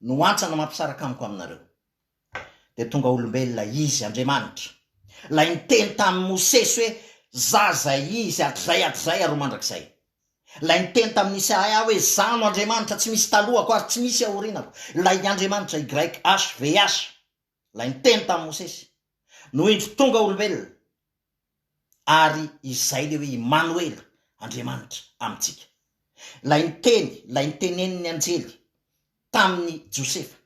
no antsana mampisaraka amiko aminareo. Dia tonga olombelona Izy Andriamanitra. Ilay niteny tamin'i Mosesy hoe za zay Izy hatrizay hatrizay ary ho mandrakizay. Ilay niteny tamin'i Isaia hoe, Izaho no Andriamanitra, tsy misy talohako ary tsy misy aorianako. Ilay Andriamanitra, YHVH, ilay niteny tamin'i Mosesy, no indro tonga olombelona, ary izay ilay hoe Imanoela, Andriamanitra amintsika. Ilay niteny, ilay nitenenin'ny anjely tamin'i Josefa,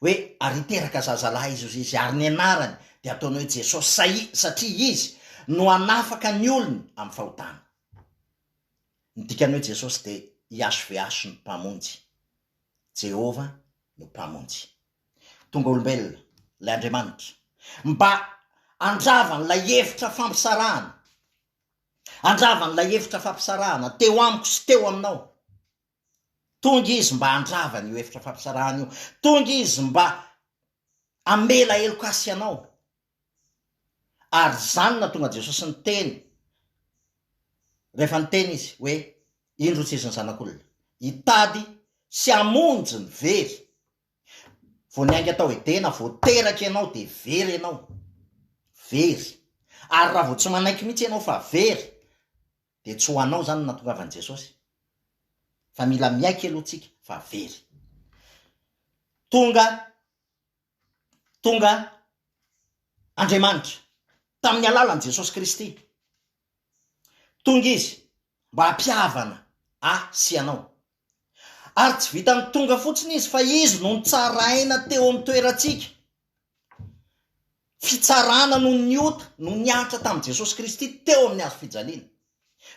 hoe, Ary hiteraka zazalahy izy, hozy izy, ary ny anarany dia hataony hoe Jesosy, sai, satria Izy no hanafaka ny olony amin'ny fahotana. Ny dikan'ny hoe Jesosy dia YHVH no Mpamonjy. Jehovah no Mpamonjy. Tonga olombelona ilay Andriamanitra mba handrava an'ilay efitra fampisarahana, handrava an'ilay efitra fampisarahana teo amiko sy teo aminao. Tonga izy mba handrava an'io efitra fampisarahana io. Tonga izy mba hamela heloka ahy sy anao. Ary izany no nahatonga Jesosy niteny, rehefa niteny Izy hoe, Indro tsy izy ny Zanak'olona, hitady sy hamonjy ny very. Vao niainga tao Edena, vao teraka ianao dia very ianao. Very. Ary raha vao tsy manaiky mihitsy ianao fa very, dia tsy ho anao izany no nahatongavan'i Jesosy. Fa mila miaiky aloha tsika fa very. Tonga, tonga Andriamanitra tamin'ny alalan'i Jesosy Kristy. Tonga Izy mba hampihavana ahy sy ianao. Ary tsy vitan'ny tonga fotsiny Izy fa Izy no nitsaraina teo amin'ny toerantsika. Fitsarana noho ny ota no nihatra tamin'i Jesosy Kristy teo amin'ny hazo fijaliana.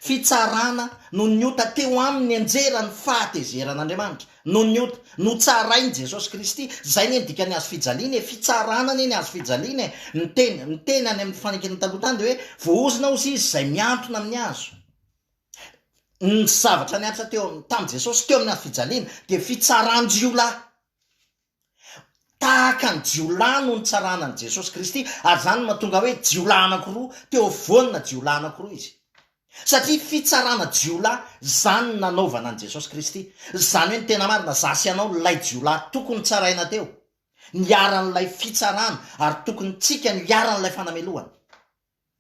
Fitsarana noho ny ota teo aminy nianjera ny fahatezeran'Andriamanitra. Noho ny ota. Notsarain'i Jesosy Kristy. Izay anie ny dikan'ny hazo fijaliana e. Fitsarana anie ny hazo fijaliana e. Ny teny, ny teny any amin'ny fanekena taloha tany dia hoe, voaozona hozy izy izay mihantona amin'ny hazo. Ny zavatra nihatra teo tamin'i Jesosy teo amin'ny hazo fijaliana dia fitsaran-jiolahy. Tahaka ny jiolahy no nitsarana an'i Jesosy Kristy, ary izany no mahatonga hoe jiolahy anankiroa, teo afovoanina jiolahy anankiroa izy. Satria fitsarana jiolahy izany no nanaovana an'i Jesosy Kristy. Izany hoe ny tena marina, za sy ianao ilay jiolahy tokony tsaraina teo, niharan'ilay fitsarana, ary tokony tsika no hiharan'ilay fanamelohana.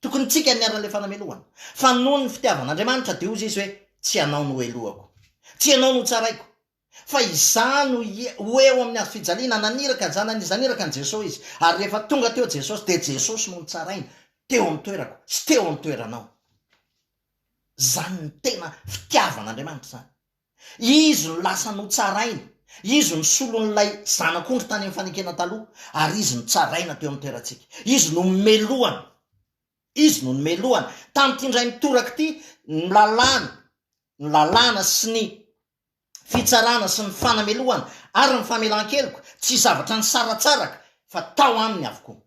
Tokony tsika no niharan'ilay fanamelohana. Fa noho ny fitiavan'Andriamanitra dia hozy izy hoe, tsy ianao no helohako. Tsy ianao no tsaraiko. Fa izaho no ho eo amin'ny hazo fijaliana, naniraka ny zanany izy, naniraka an'i Jesosy izy. Ary rehefa tonga teo Jesosy, dia Jesosy no nitsaraina teo amin'ny toerako sy teo amin'ny toeranao. Izany no tena fitiavan'Andriamanitra izany. Izy no lasa notsaraina, Izy no solon'ilay zanak'ondry tany amin'ny fanekena taloha, ary Izy no tsaraina teo amin'ny toerantsika. Izy no melohana. Izy no nomelohana. Tamin'ity indray mitoraka ity, ny lalàna, ny lalàna sy ny fitsarana sy ny fanamelohana ary ny famelan-keloka tsy zavatra nisaratsaraka fa tao aminy avokoa.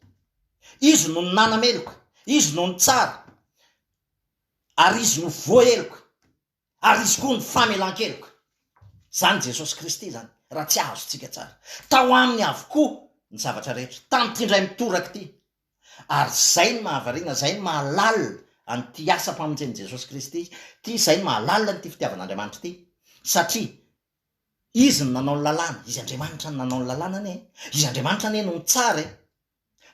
Izy no nanameloka, Izy no nitsara, ary Izy no voaheloka, ary Izy koa no famelan-keloka. Izany Jesosy Kristy izany, raha tsy azontsika tsara. Tao aminy avokoa ny zavatra rehetra, tamin'ity indray mitoraka ity. Ary izay no mahavariana, izay no mahalalina an'ity asam-pamonjen'i Jesosy Kristy ity, izay no mahalalina an'ity fitiavan'Andriamanitra ity, satria Izy no nanao ny lalàna, Izy Andriamanitra no nanao ny lalàna anie e, Izy Andriamanitra anie no mitsara e,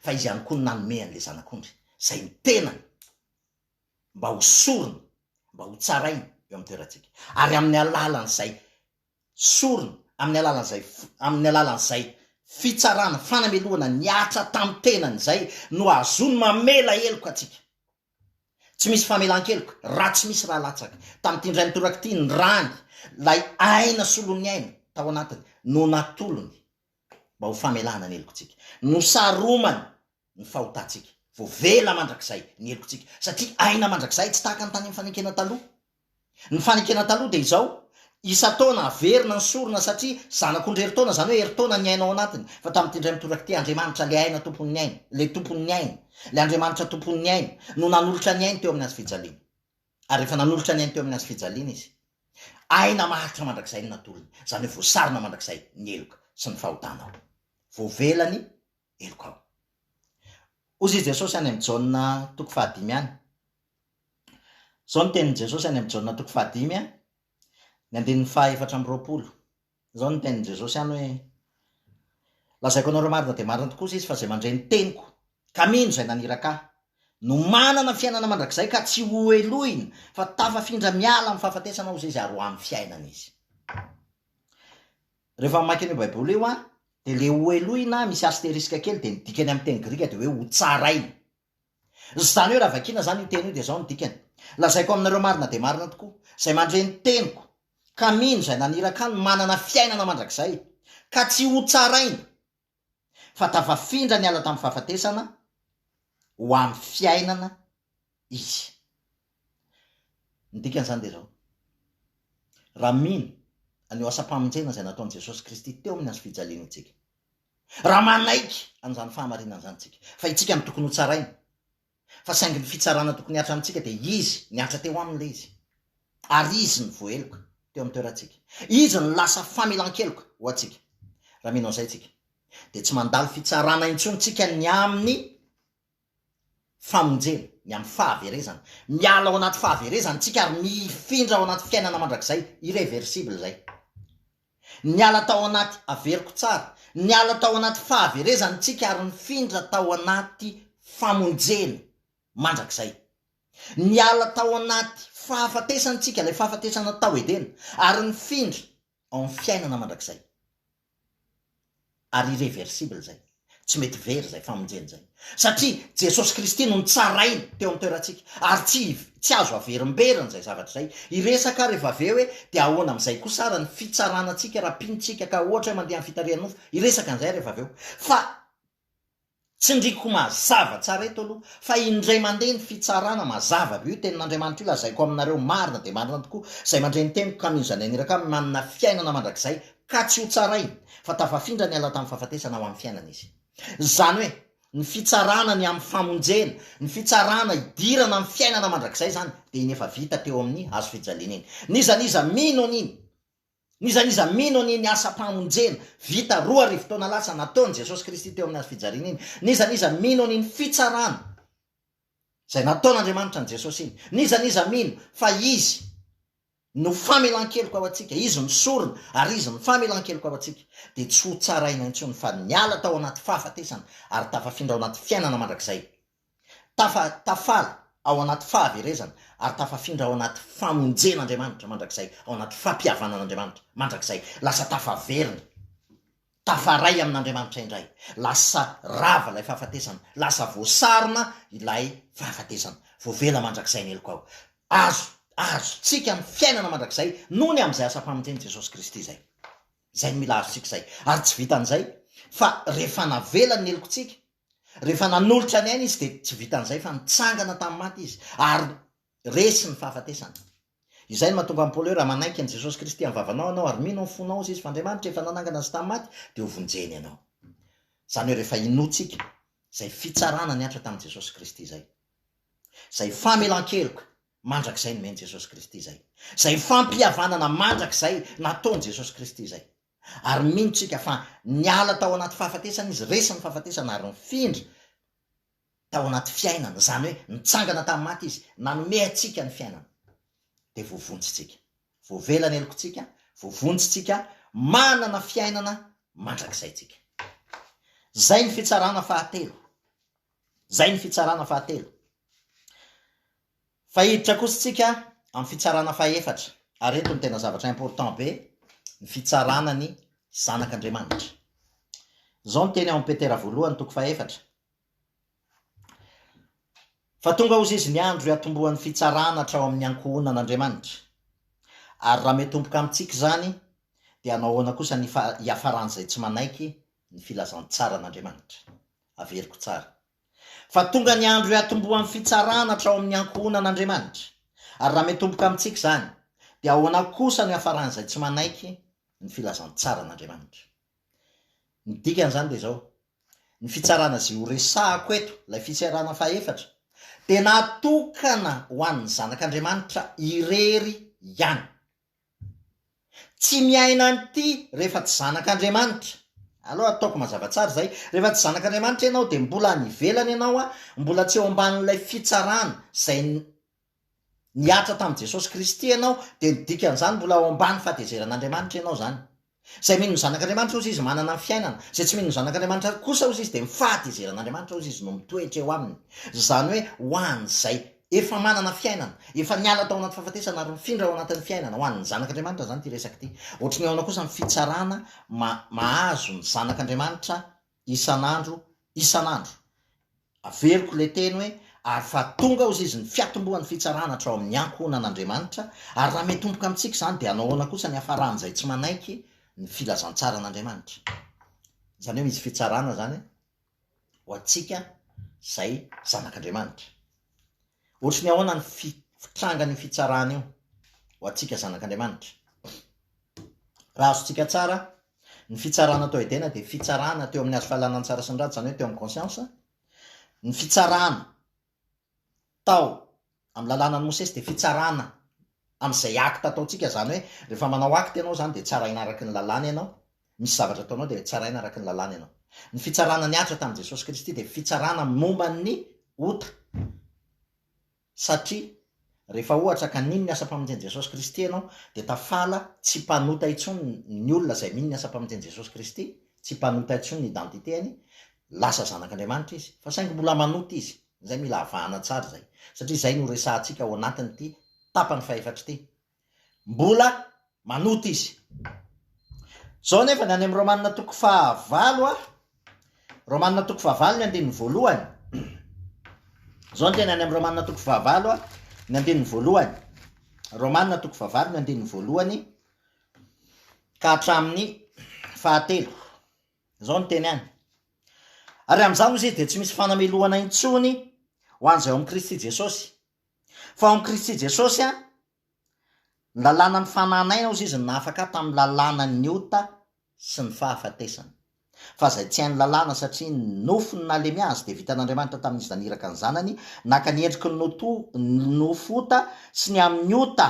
fa Izy ihany koa no nanome an'ilay Zanak'ondry, izay ny tenany mba ho sorona, mba ho tsaraina eo amin'ny toerantsika. Ary amin'ny alalan'izay sorona, amin'ny alalan'izay, amin'ny alalan'izay fitsarana, fanamelohana nihatra tamin'ny tenany izay no ahazoany mamela heloka antsika. Tsy misy famelan-keloka raha tsy misy rà latsaka. Tamin'ity indray mitoraka ity, ny ràny, ilay aina solon'ny aina tao anatiny, no natolony mba ho famelana ny helokontsika. Nosaromany ny fahotantsika. Voavela mandrakizay ny helokontsika, satria aina mandrakizay, tsy tahaka ny tany amin'ny fanekena taloha. Ny fanekena taloha dia izao, isan-taona averina ny sorona satria zanak'ondry herintaona, izany hoe herintaona ny aina ao anatiny. Fa tamin'ity indray mitoraka ity, Andriamanitra ilay aina tompon'ny aina, ilay tompon'ny aina, ilay Andriamanitra tompon'ny aina, no nanolotra ny ainy teo amin'ny hazofijaliana. Ary rehefa nanolotra ny ainy teo amin'ny hazofijaliana Izy, aina maharitra mandrakizay no natolony, izany hoe voasarona mandrakizay ny heloka sy ny fahotanao. Voavela ny helokao. Hozy i Jesosy any amin'ny Jaona toko fahadimy any. Izao no tenin'i Jesosy any amin'ny Jaona toko fahadimy, ny andininy faha 24. Izao no tenin'i Jesosy any hoe, Lazaiko anareo marina dia marina tokoa izy fa izay mandre ny teniko ka mino izay naniraka ahy no manana fiainana mandrakizay ka tsy hohelohina fa tafafindra miala amin'ny fahafatesana hozy izy ary ho amin'ny fiainana izy. Rehefa mamaky an'io Baiboly io aho, dia le hohelohina misy asteriska kely dia ny dikany amin'ny teny grika dia hoe hotsaraina. Izany hoe raha vakiana izany io teny io dia izao no dikany, Lazaiko aminareo marina dia marina tokoa, izay mandre ny teniko ka mino izay naniraka ahy no manana fiainana mandrakizay, ka tsy hotsaraina, fa tafafindra niala tamin'ny fahafatesana ho amin'ny fiainana izy. Ny dikan'izany dia izao, raha mino an'io asam-pamonjena izay nataon'i Jesosy Kristy teo amin'ny hazo fijaliana isika, raha manaiky an'izany fahamarinana izany isika, fa isika no tokony hotsaraina, Fa saingy ny fitsarana tokony hihatra amintsika dia Izy, nihatra teo Aminy ilay izy. Ary Izy no voaheloka teo amin'ny toerantsika. Izy no lasa famelan-keloka ho antsika. Raha mino an'izay isika, dia tsy mandalo fitsarana intsony isika ny amin'ny. famonjena, ny amin'ny fahaverezana. Miala ao anaty fahaverezana isika ary mifindra ao anaty fiainana mandrakizay, irreversible izay. Niala tao anaty, averiko tsara, niala tao anaty fahaverezana isika ary nifindra tao anaty famonjena mandrakizay. Niala tao anaty fahafatesana isika, ilay fahafatesana tao Edena, ary nifindra ao amin'ny fiainana mandrakizay. Ary irreversible izay. Tsy mety very izay famonjena izay. Satria Jesosy Kristy no nitsaraina teo amin'ny toerantsika. Ary tsy tsy azo averimberina izay zavatra izay. Hiresaka aho rehefa avy eo hoe dia ahoana amin'izay kosa ara ny fitsarana antsika raha mpino tsika ka ohatra hoe mandeha amin'ny fitarihan'ny nofo. Hiresaka an'izay aho rehefa avy eo. Fa Tsindriko mazava tsara eto aloha fa indray mandeha ny fitsarana mazava be io tenin'Andriamanitra io lazaiko aminareo marina dia marina tokoa izay mandre ny teniko ka mino izany aniraka aminy manana fiainana mandrakizay ka tsy ho tsaraina fa tafafindra niala tamin'ny fahafatesana ho amin'ny fiainana izy. Izany hoe ny fitsarana ny amin'ny famonjena, ny fitsarana hidirana amin'ny fiainana mandrakizay izany dia iny efa vita teo amin'ny hazo fijaliana iny. N'iza n'iza mino an'iny N'iza n'iza mino an'iny asam-pamonjena vita 2000 taona lasa nataon'i Jesosy Kristy teo amin'ny hazo fijaliana iny, n'iza n'iza mino an'iny fitsarana izay nataon'Andriamanitra an'i Jesosy iny, n'iza n'iza mino fa Izy no famelan-keloka ho antsika, Izy no sorona ary Izy no famelan-keloka ho antsika, dia tsy ho tsaraina intsony fa niala tao anaty fahafatesana ary tafafindra ao anaty fiainana mandrakizay. Tafa, tafala ao anaty fahaverezana ary tafafindra ao anaty famonjen'Andriamanitra mandrakizay, ao anaty fampihavanan'Andriamanitra mandrakizay. Lasa tafaverina, tafaray amin'Andriamanitra indray. Lasa rava ilay fahafatesana, lasa voasarona ilay fahafatesana. Voavela mandrakizay ny helokao. Azo, azontsika ny fiainana mandrakizay noho ny amin'izay asam-pamonjen'i Jesosy Kristy izay. Izay no mila azontsika izay. Ary tsy vitan'izay, fa rehefa navela ny helokontsika, Rehefa nanolotra ny ainy izy dia tsy vitan'izay fa nitsangana tamin'ny maty izy ary resy ny fahafatesana. Izay no mahatonga an'i Paoly hoe raha manaiky an'i Jesosy Kristy amin'ny vavanao ianao ary mino amin'ny fonao izy fa Andriamanitra efa nanangana azy tamin'ny maty dia ho vonjeny ianao. Izany hoe rehefa inoantsika izay fitsarana nihatra tamin'i Jesosy Kristy izay, izay famelan-keloka mandrakizay nomen'i Jesosy Kristy izay, izay fampihavanana mandrakizay nataon'i Jesosy Kristy izay, Ary mino tsika fa niala tao anaty fahafatesana izy, resy ny fahafatesana ary nifindra tao anaty fiainana, izany hoe nitsangana tamin'ny maty izy, nanome antsika ny fiainana. Dia voavonjy tsika. Voavela ny helokontsika, voavonjy tsika, manana fiainana mandrakizay tsika. Izay ny fitsarana fahatelo. Izay ny fitsarana fahatelo. Fa hiditra kosa tsika amin'ny fitsarana fahefatra, ary eto no tena zavatra important be, ny fitsarana ny zanak'Andriamanitra. Izao ny teny ao amin'ny Petera voalohany toko fahefatra, Fa tonga hozy izy ny andro hiatombohan'ny fitsarana hatrao amin'ny ankohonan'Andriamanitra. Ary raha miatomboka amintsika izany, dia hanao ahoana kosa ny hiafaran'izay tsy manaiky ny filazantsaran'Andriamanitra? Averiko tsara. Fa tonga ny andro hiatombohan'ny fitsarana hatrao amin'ny ankohonan'Andriamanitra. Ary raha miatomboka amintsika izany, dia ahoana kosa no hiafaran'izay tsy manaiky ny filazantsaran'Andriamanitra? Ny dikan'izany dia izao, ny fitsarana izay horesahako eto, ilay fitsarana fahefatra, dia natokana ho an'ny zanak'Andriamanitra irery ihany. Tsy miaina an'ity rehefa tsy zanak'Andriamanitra. Aleo ataoko mazava tsara izay, rehefa tsy zanak'Andriamanitra ianao dia mbola any ivelany ianao an, mbola tsy eo ambanin'ilay fitsarana izay nihatra tamin'i Jesosy Kristy ianao, dia ny dikan'izany mbola ao ambany fahatezeran'Andriamanitra ianao izany. Izay mino ny Zanak'Andriamanitra hozy izy manana ny fiainana, izay tsy mino ny Zanak'Andriamanitra kosa hozy izy dia ny fahatezeran'Andriamanitra hozy izy no mitoetra eo aminy. Izany hoe ho an'izay efa manana fiainana, efa niala tao anaty fahafatesana ary nifindra ao anatin'ny fiainana, ho an'ny Zanak'Andriamanitra izany ity resaka ity. Ohatry ny ahoana kosa ny fitsarana mahazo ny Zanak'Andriamanitra isan'andro isan'andro. Averiko ilay teny hoe, ary fa tonga hozy izy ny fiatombohan'ny fitsarana hatrao amin'ny ankohonan'Andriamanitra, ary raha miatomboka amintsika izany dia hanao ahoana kosa ny hafaran'izay tsy manaiky ny filazantsaran'Andriamanitra? Izany hoe misy fitsarana izany ho antsika izay zanak'Andriamanitra. Ohatry ny ahoana ny fitrangan'io fitsarana io ho antsika zanak'Andriamanitra? Raha azontsika tsara, ny fitsarana tao Edena dia fitsarana teo amin'ny hazo fahalalana ny tsara sy ny ratsy, izany hoe teo amin'ny conscience. Ny fitsarana tao amin'ny lalànan'i Mosesy dia fitsarana amin'izay acte ataontsika, izany hoe rehefa manao acte ianao izany dia tsaraina araka ny lalàna ianao, misy zavatra ataonao dia tsaraina araka ny lalàna ianao. Ny fitsarana nihatra tamin'i Jesosy Kristy dia fitsarana momba ny ota. Satria rehefa ohatra ka nino ny asam-pamonjen'i Jesosy Kristy ianao dia tafala tsy mpanota intsony ny olona izay mino ny asam-pamonjen'i Jesosy Kristy, tsy mpanota intsony ny identité-ny, lasa zanak'Andriamanitra izy. Fa saingy mbola manota izy. Izay mila avahana tsara izay. Satria izay no resahantsika ao anatin'ity tapany fahefatra ity. Mbola manota izy. Izao anefa ny any amin'ny Romana toko fahavalo a. Romana toko fahavalo ny andininy voalohany. Izao ny teny any amin'ny Romana toko fahavalo a, ny andininy voalohany. Romana toko fahavalo ny andininy voalohany ka hatramin'ny fahatelo. Izao ny teny any. Ary amin'izany hozy izy dia tsy misy fanamelohana intsony ho an'izay ao amin'i Kristy Jesosy. Fa ao amin'i Kristy Jesosy a, Ny lalànan'ny fanahinaina hozy izy no nahafaka ahy tamin'ny lalànan'ny ota sy ny fahafatesana. Fa izay tsy hain'ny lalàna satria ny nofo no nalemy azy dia vitan'Andriamanitra tamin'izy naniraka ny Zanany naka ny endriky ny noto ny nofo ota sy ny amin'ny ota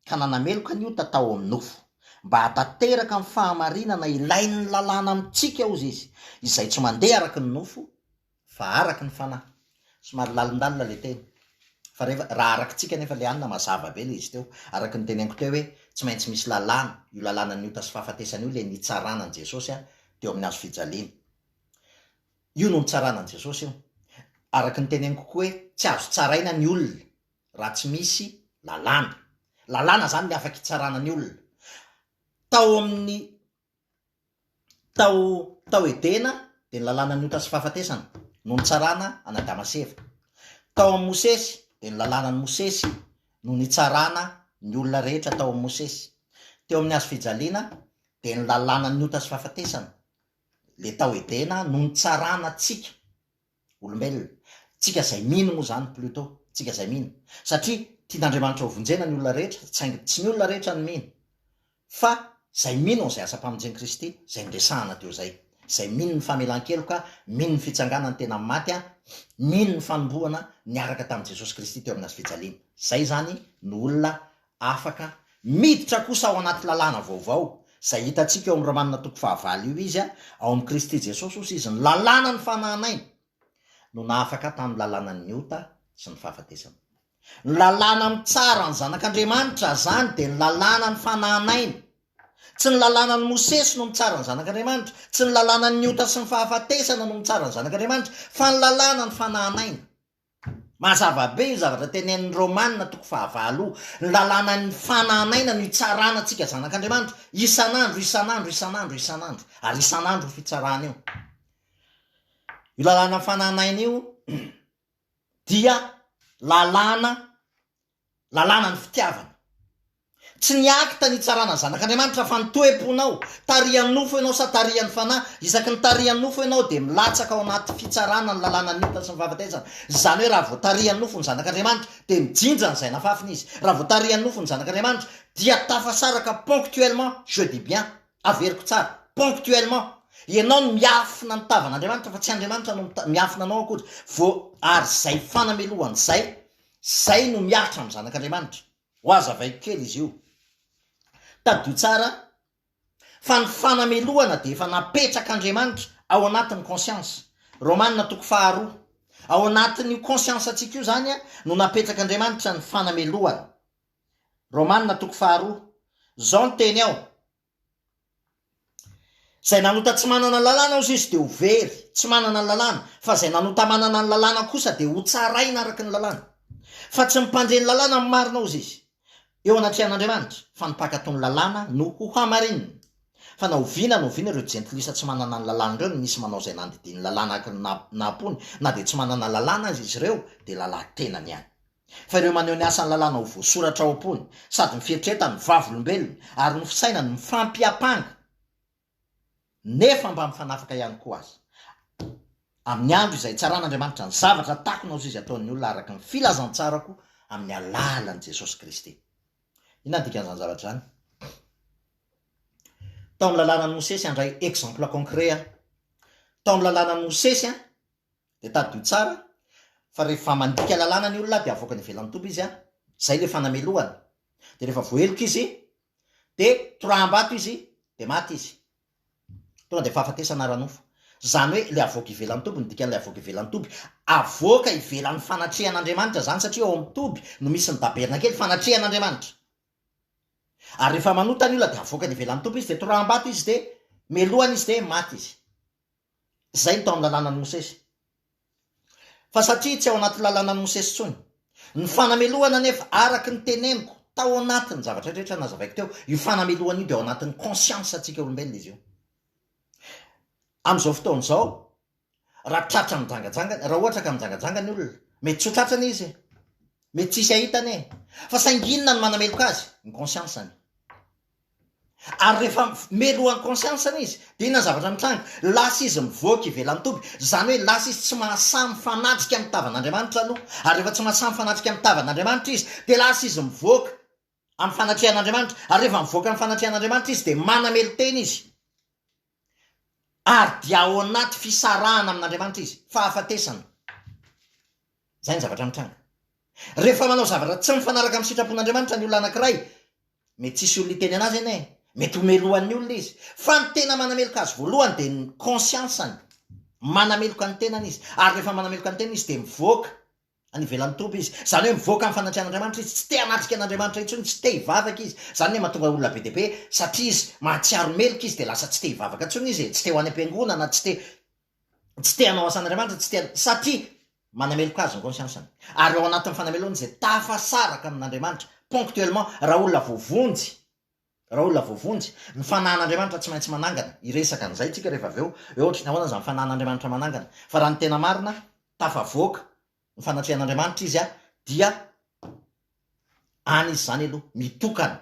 ka nanameloka ny ota tao amin'ny nofo mba hahatanteraka ny fahamarinana ilain'ny lalàna amintsika hozy izy izay tsy mandeha araka ny nofo Fa araka ny fanahy. Somary lalindalina le teny. Fa rehefa, raha arakitsika anefa le anona mazava be le izy teo. Araka ny teneniko teo hoe tsy maintsy misy lalàna, io lalànan'ny ota sy fahafatesana io le nitsarana an'i Jesosy teo amin'ny hazo fijaliana. Io no nitsarana an'i Jesosy io. Araka ny teneniko koa hoe tsy azo tsaraina ny olona raha tsy misy lalàna. Lalàna zany le afaka hitsarana ny olona. Tao amin'ny Tao tao Edena dia ny lalànan'ny ota sy fahafatesana no nitsarana an'i Adama sy Eva. Tao amin'i Mosesy dia ny lalànan'i Mosesy no nitsarana ny olona rehetra tao amin'i Mosesy. Teo amin'ny hazo fijaliana dia ny lalànan'ny ota sy fahafatesana, le tao Edena, no nitsarana antsika. Olombelona. Tsika izay mino moa izany plutot, tsika izay mino. Satria tian'Andriamanitra ho vonjena ny olona rehetra, saingy tsy ny olona rehetra no mino. Fa izay mino an'izay asam-pamonjen'i Kristy, izay noresahana teo izay. Izay mino ny famelan-keloka, mino ny fitsanganany tena amin'ny maty, mino ny fanombohana niaraka tamin'i Jesosy Kristy teo amin'ny hazofijaliana. Izay izany no olona Afaka miditra kosa ao anaty lalàna vaovao, izay hitantsika eo amin'ny Romanina toko fahavalo io izy, ao amin'i Kristy Jesosy hozy izy, ny lalàna ny fanahin'aina no nahafaka tamin'ny lalànan'ny ota sy ny fahafatesana. Ny lalàna mitsara ny zanak'Andriamanitra izany dia ny lalàna ny fanahin'aina. Tsy ny lalànan'i Mosesy no mitsara ny zanak'Andriamanitra, tsy ny lalànan'ny ota sy ny fahafatesana no mitsara ny zanak'Andriamanitra, fa ny lalàna ny fanahin'aina. Mazava be io zavatra tenenin'ny Romana toko fahavalo io. Ny lalànan'ny fanan'aina no itsarana antsika zanak'Andriamanitra, isan'andro, isan'andro, isan'andro, isan'andro. Ary isan'andro io fitsarana io. Io lalànan'ny fanan'aina io dia lalàna Lalàna ny fitiavana. Tsy ny acte nitsarana ny zanak'Andriamanitra fa ny toe-ponao. Tarihan'ny nofo ianao sa tarihan'ny fanahy? Isaky ny tarihan'ny nofo ianao dia milatsaka ao anaty fitsarana ny lalànan'ny ota sy ny fahafatesana. Izany hoe raha vao tarihan'ny nofo ny zanak'Andriamanitra dia mijinja an'izay nafafiny izy. Raha vao tarihan'ny nofo ny zanak'Andriamanitra dia tafasaraka ponctuellement, je dis bien, averiko tsara, ponctuellement, ianao no miafina ny tavan'Andriamanitra fa tsy Andriamanitra no miafina anao akory. Vao ary izay fanamelohana izay Zay no mihatra amin'ny zanak'Andriamanitra. Ho azavaiko kely izy io. Tadidio tsara fa ny fanamelohana dia efa napetrak'Andriamanitra ao anatin'ny conscience. Romana toko faharoa. Ao anatin'io conscience-ntsika io zany no napetrak'Andriamanitra ny fanamelohana. Romana toko faharoa. Zao ny teny ao. Izay nanota tsy manana ny lalàna hozy izy dia ho very, tsy manana ny lalàna, fa izay nanota manana ny lalàna kosa dia hotsaraina araka ny lalàna. Fa tsy ny mpandre ny lalàna no marina hozy izy, eo anatrehan'Andriamanitra, fa ny mpankatò ny lalàna no hohamarinina. Fa na oviana na oviana ireo jentilisa tsy manana ny lalàna ireo no misy manao izay nandidian'ny lalàna araka ny nahapony, na dia tsy manana lalàna aza izy ireo, dia lalàn-tenany ihany. Fa ireo maneho ny asan'ny lalàna ho voasoratra ao am-pony, sady ny fieritreretany vavolombelona, ary ny fisainany mifampiampanga, nefa mba mifanafaka ihany koa aza. Amin'ny andro izay hitsaran'Andriamanitra ny zavatra takona ho izy ataon'ny olona araka ny filazantsarako amin'ny alalan'i Jesosy Kristy. Inona ny dikan'izany zavatra izany? Tao amin'ny lalànan'i Mosesy, handray exemple concret aho. Tao amin'ny lalànan'i Mosesy, Dia tadidio tsara fa rehefa mandika lalàna ny olona dia avoakany ivelan'ny toby izy an, zay le fanamelohana. Dia rehefa voaheloka izy dia toraham-bato izy dia maty izy. Tonga dia fahafatesana ara-nofo. Izany hoe ilay avoaka ivelan'ny toby, ny dikan'ilay avoaka ivelan'ny toby, avoaka ivelan'ny fanatrehan'Andriamanitra izany satria ao amin'ny toby no misy ny tabernakely, fanatrehan'Andriamanitra. Ary rehefa manota ny olona dia avoakany ivelan'ny toby izy, dia toraham-bato izy, dia melohana izy, dia maty izy. Izay no tao amin'ny lalànan'i Mosesy. Fa satria tsy ao anaty lalànan'i Mosesy intsony. Ny fanamelohana anefa, araka ny teneniko, tao anatin'ny zavatra rehetra nazavaiko teo, io fanamelohana io dia ao anatin'ny conscience-ntsika olombelona izy io. Amin'izao fotoana izao, raha tratra mijangajanga, raha ohatra ka mijangajanga ny olona, mety tsy ho tratra anie izy e! Mety tsy hisy hahita anie e! Fa saingy inona no manameloka azy? Ny conscience-ny. Ary rehefa melohan'ny conscience-ny izy, dia inona ny zavatra mitranga? Lasa izy mivoaka ivelan'ny toby, izany hoe lasa izy tsy mahasahy mifanatrika amin'ny tavan'Andriamanitra aloha. Ary rehefa tsy mahasahy mifanatrika amin'ny tavan'Andriamanitra izy, dia lasa izy mivoaka amin'ny fanatrehan'Andriamanitra, ary rehefa mivoaka amin'ny fanatrehan'Andriamanitra izy dia manamelo-tena izy, ary dia ao anaty fisarahana amin'Andriamanitra izy, fahafatesana. Izay ny zavatra mitranga. Rehefa manao zavatra tsy mifanaraka amin'ny sitrapon'Andriamanitra ny olona anankiray, mety tsy hisy olona hiteny anazy anie, mety ho melohan'ny olona izy, fa ny tena manameloka azy voalohany dia ny conscience-ny, manameloka ny tenany izy, ary rehefa manameloka ny tenany izy dia mivoaka Any ivelan'ny toby izy. Izany hoe mivoaka amin'ny fanatrehan'Andriamanitra izy, tsy te hanatrika an'Andriamanitra intsony, tsy te hivavaka izy. Izany no mahatonga olona be dia be, satria izy mahatsiaro meloka izy dia lasa tsy te hivavaka intsony izy e, tsy te ho any am-piangonana, tsy te tsy te hanao asan'Andriamanitra, tsy te satria manameloka azy ny conscience-ny. Ary ao anatin'ny fanamelohana izy dia tafasaraka amin'Andriamanitra ponctuellement. Raha olona voavonjy, Raha olona voavonjy, ny fanahin'Andriamanitra tsy maintsy manangana. Hiresaka an'izay tsika rehefa avy eo, hoe ohatry ny ahoana izany fanahin'Andriamanitra manangana. Fa raha ny tena marina, tafavoaka ny fanatrehan'Andriamanitra izy dia any izy izany aloha, mitokana,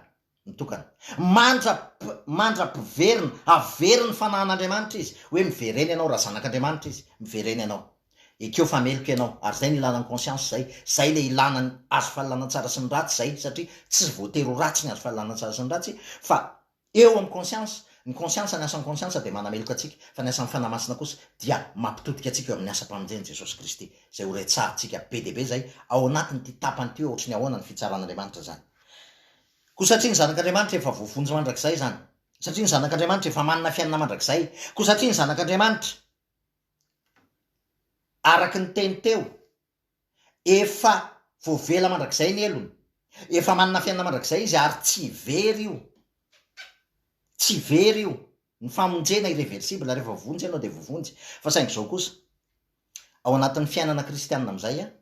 mitokana. Mandra, mandra-piverina, averin'ny fanahin'Andriamanitra izy, hoe miverena ianao raha zanak'Andriamanitra izy, miverena ianao. Ekeo fa meloka ianao, ary zay no ilana ny conscience zay, zay le ilana ny azo fahalalana tsara sy ny ratsy zay, satria tsy voatery ho ratsy ny azo fahalalana tsara sy ny ratsy, fa eo amin'ny conscience, ny conscience, ny asan'ny conscience dia manameloka antsika, fa ny asan'ny Fanahy Masina kosa dia mampitodika antsika eo amin'ny asam-pamonjen'i Jesosy Kristy, zay ho retsahantsika be dia be zay ao anatin'ity tapany ity hoe ohatry ny ahoana ny fitsaran'Andriamanitra zany. Koa satria ny zanak'Andriamanitra efa voavonjy mandrakizay izany, satria ny zanak'Andriamanitra efa manana fiainana mandrakizay, koa satria ny zanak'Andriamanitra, Araka ny teny teo, efa voavela mandrakizay ny helony, efa manana fiainana mandrakizay izy ary tsy very io, tsy very io, ny famonjena irreversible, rehefa voavonjy ianao dia voavonjy, fa saingy izao kosa, ao anatin'ny fiainana kristianina amin'izay an,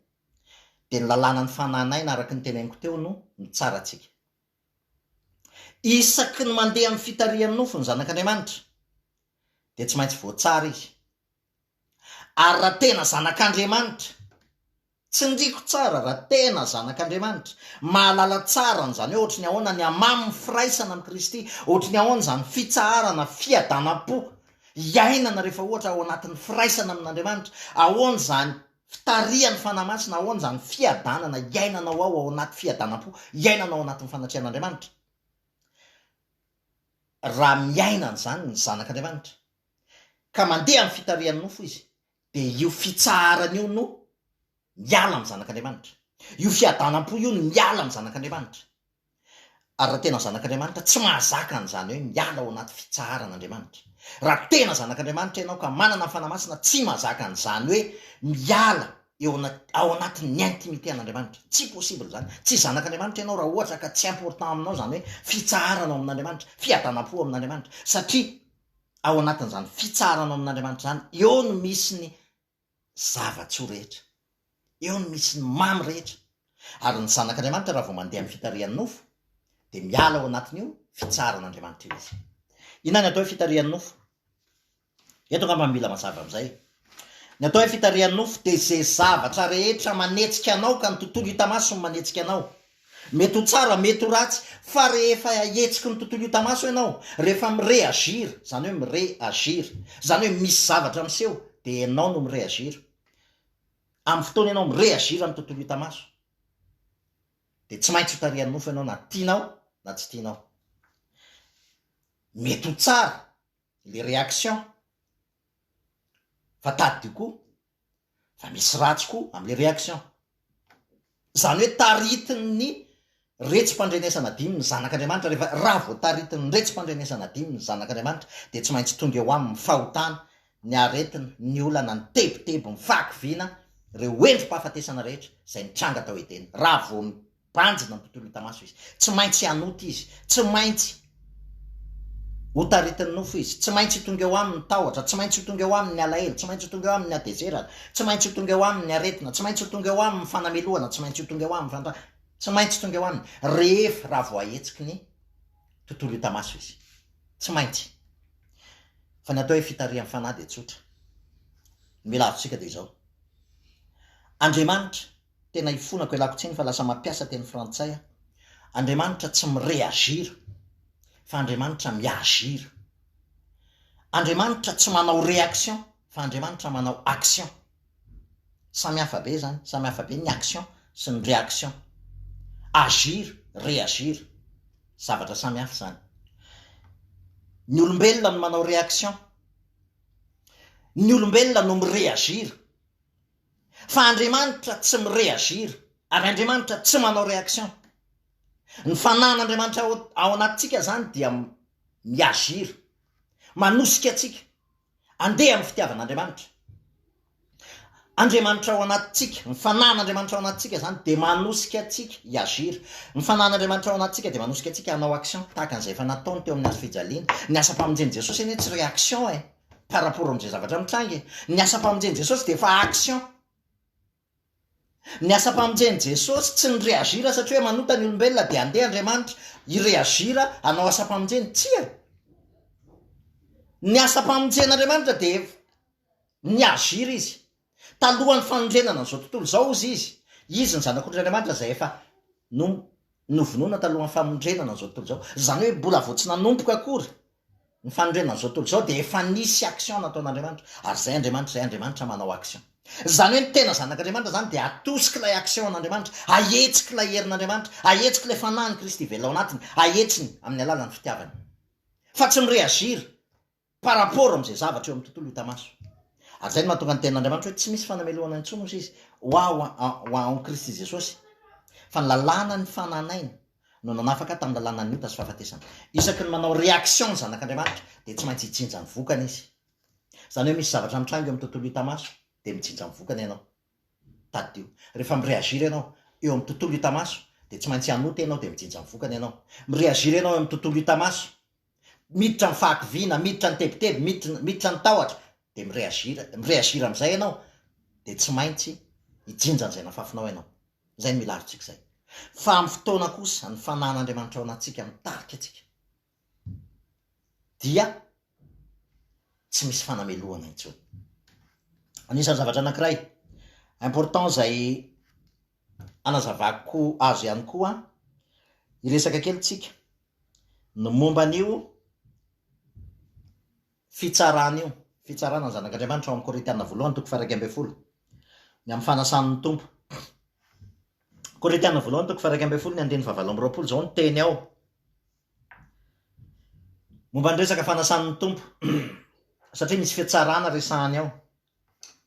dia ny lalànan'ny fanan'aina araka ny teneniko teo no mitsara antsika. Isaky ny mandeha amin'ny fitarihan'ny nofo ny zanak'Andriamanitra, dia tsy maintsy voatsara izy. Ary raha tena zanak'Andriamanitra, tsindriko tsara, raha tena zanak'Andriamanitra, mahalala tsara an'izany hoe ohatry ny ahoana ny hamamin'ny firaisana amin'i Kristy, ohatry ny ahoana izany fitsaharana, fiadanam-po iainana rehefa ohatra ao anatin'ny firaisana amin'Andriamanitra, ahoana izany fitarihan'ny Fanahy Masina, ahoana izany fiadanana iainanao ao, ao anaty fiadanam-po iainanao ao anatin'ny fanatrehan'Andriamanitra. Raha miaina an'izany ny zanak'Andriamanitra, ka mandeha amin'ny fitarihan'ny nofo izy, dia io fitsaharana io no miala amin'ny zanak'Andriamanitra. Io fiadanam-po io no miala amin'ny zanak'Andriamanitra. Ary raha tena zanak'Andriamanitra, tsy mahazaka an'izany hoe miala ao anaty fitsaharana Andriamanitra. Raha tena zanak'Andriamanitra ianao ka manana ny Fanahy Masina, tsy mahazaka an'izany hoe miala eo ao anatin'ny intimité an'Andriamanitra. Tsy possible izany. Tsy zanak'Andriamanitra ianao raha ohatra ka tsy important aminao izany hoe fitsaharana ao amin'Andriamanitra, fiadanam-po amin'Andriamanitra. Satria ao anatin'izany fitsaharana ao amin'Andriamanitra izany, eo no misy ny zava-tsoa rehetra. Eo no misy ny mamy rehetra. Ary ny zanak'Andriamanitra raha vao mandeha amin'ny fitarihan'ny nofo dia miala ao anatin'io fitsaharan'Andriamanitra io izy. Inona ny atao hoe fitarihan'ny nofo? Eto angamba mila mazava amin'izay. Ny atao hoe fitarihan'ny nofo dia izay zavatra rehetra manetsika anao ka ny tontolo hita maso no manetsika anao. Mety ho tsara, mety ho ratsy, fa rehefa ahetsiky ny tontolo hita maso ianao, rehefa mi-réagir, izany hoe mi-réagir, izany hoe misy zavatra miseho dia ianao no mi-réagir. Amin'ny fotoana ianao mi-réagir amin'ny tontolo hita maso dia tsy maintsy ho tarihan'ny nofo ianao na tianao na tsy tianao. Mety ho tsara le réaction fa tadidio koa fa misy ratsy koa amle réaction zany hoe taritin'ny retsi-pandrenesana dimy ny zanak'Andriamanitra rehefa raha vao taritin'ny retsi-pandrenesana dimy ny zanak'Andriamanitra dia tsy maintsy tonga eo aminy fahotana. Ny aretina, ny olana, ny tebiteby, ny fahakiviana, ireo endri-pahafatesana rehetra izay nitranga tao Edena. Raha vao mibanjina ny tontolo hita maso izy, tsy maintsy hanota izy, tsy maintsy hotaritin'ny nofo izy, tsy maintsy ho tonga eo aminy ny tahotra, tsy maintsy ho tonga eo aminy ny alahelo, tsy maintsy ho tonga eo aminy ny hatezerana, tsy maintsy ho tonga eo aminy ny aretina, tsy maintsy ho tonga eo aminy ny fanamelohana, tsy maintsy ho tonga eo aminy ny fandrarana, tsy maintsy tonga eo aminy rehefa, raha voahetsiky ny tontolo hita maso izy. Tsy maintsy. Fa ny atao hoe fitarihan'ny fanahy dia tsotra. Ny mila azontsika dia izao. Andriamanitra, tena ifonako ialako tsiny fa lasa mampiasa teny frantsay aho, Andriamanitra tsy mi-reagir fa Andriamanitra mi-agir. Andriamanitra tsy manao réaction fa Andriamanitra manao action. Samy hafa be izany, samy hafa be ny action sy ny réaction. Agir, réagir. Zavatra samy hafa izany. Ny olombelona no manao réaction. Ny olombelona no mi-réagir. Fa Andriamanitra tsy mi-réagir, ary Andriamanitra tsy manao réaction. Ny fanahin'Andriamanitra ao anatintsika izany dia mi-agir, manosika antsika. Andeha amin'ny fitiavan'Andriamanitra. Andriamanitra ao anatintsika, ny fanahin'Andriamanitra ao anatintsika izany dia manosika antsika hi-agir. Ny fanahin'Andriamanitra ao anatintsika dia manosika antsika hanao action, tahaka an'izay efa nataony teo amin'ny hazo fijaliana. Ny asam-pamonjen'i Jesosy anie tsy réaction e, par rapport amin'izay zavatra mitranga e. Ny asam-pamonjen'i Jesosy dia efa action. Ny asam-pamonjen'i Jesosy tsy ny réagir satria hoe manota ny olombelona dia andeha Andriamanitra hi-réagir hanao asam-pamonjena. Tsia! Ny asam-pamonjen'Andriamanitra dia ni-agir Izy. Talohan'ny fanorenana an'izao tontolo izao hozy Izy, Izy ny Zanak'ondrin'Andriamanitra izay efa no novonoina talohan'ny famonrenana an'izao tontolo izao. Izany hoe mbola vao tsy nanomboka akory ny fanorenana an'izao tontolo izao dia efa nisy action nataon'Andriamanitra. Ary izay Andriamanitra izay Andriamanitra manao action. Izany hoe ny tena zanak'Andriamanitra izany dia atosik'ilay action an'Andriamanitra, ahetsik'ilay herin'Andriamanitra, ahetsik'ilay fanahin'i Kristy velona ao anatiny, ahetsiny amin'ny alalan'ny fitiavany. Fa tsy mi-reagir. par rapport amin'izay zavatra eo amin'ny tontolo hita maso. Ary izay no mahatonga ny tenin'Andriamanitra hoe tsy misy fanamelohana intsony hozy izy ho aho ho ao amin'i Kristy Jesosy. Fa ny lalàna ny fananaina no nanafaka ahy tamin'ny lalànan'ny ota sy fahafatesana. Isaky ny manao réaction ny zanak'Andriamanitra dia tsy maintsy hijinja ny vokany izy. Izany hoe misy zavatra mitranga eo amin'ny tontolo hita maso dia mijinja ny vokany ianao. Tadidio. Rehefa mi-réagir ianao eo amin'ny tontolo hita maso dia tsy maintsy hanota ianao dia mijinja ny vokany ianao. Mi-réagir ianao eo amin'ny tontolo hita maso miditra ny fahakiviana, miditra ny tebiteby, miditra miditra ny tahotra, dia mi-reagir, mi-reagir amin'izay ianao, dia tsy maintsy hijinja an'izay nafafinao ianao. Izay no mila azontsika izay. Fa amin'ny fotoana kosa, ny fanahin'Andriamanitra ao anatintsika mitarika antsika, dia tsy misy fanamelohana intsony. Anisan'ny zavatra anankiray important izay hanazavako azy ihany koa, hiresaka kely tsika ny momba an'io fitsarana io, fitsarana ny zanak'Andriamanitra ao amin'ny Korintiana voalohany toko faha 11, ny amin'ny fanasan'ny Tompo. Korintiana voalohany toko faha 11 ny andininy faha 28, izao ny teny ao. Momba ny resaka fanasan'ny Tompo, satria misy fitsarana resahany ao.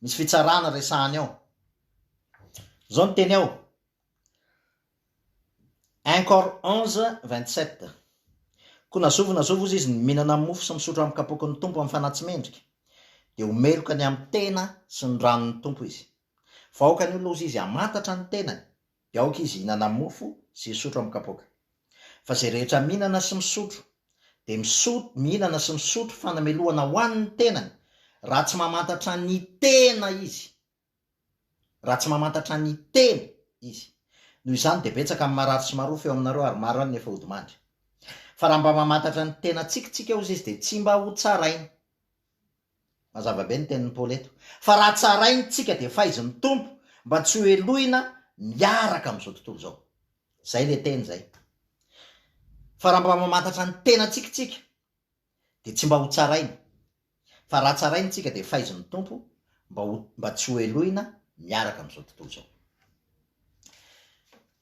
Misy fitsarana resahany ao. Izao ny teny ao. Un Cor 11, 27 Koa na zovy na zovy hozy izy ny mihinana mofo sy misotro amin'ny kapoaky ny Tompo amin'ny fanahy tsy mendrika, dia ho meloka ny amin'ny tena sy ny ran'ny Tompo izy. Fa aoka ny olona hozy izy hamantatra ny tenany, dia aoka izy hihinana mofo sy hisotro amin'ny kapoaka. Fa izay rehetra mihinana sy misotro, dia miso mihinana sy misotro fanamelohana ho an'ny tenany, raha tsy mamantatra ny tena izy. raha tsy mamantatra ny tena izy. Noho izany dia betsaka ny marary sy marofy eo aminareo ary maro ihany ny efa hodimandry. Fa raha mba mamantatra ny tenantsika tsika hozy izy dia tsy mba ho tsaraina. Mazava be ny tenin'i Paoly eto. Fa raha tsaraina tsika dia faizin'ny Tompo mba tsy ho helohina miaraka amin'izao tontolo izao. Izay ilay teny izay. Fa raha mba mamantatra ny tenantsika tsika dia tsy mba ho tsaraina, fa raha tsaraina isika dia faizin'ny Tompo mba ho mba tsy ho helohina miaraka amin'izao tontolo izao.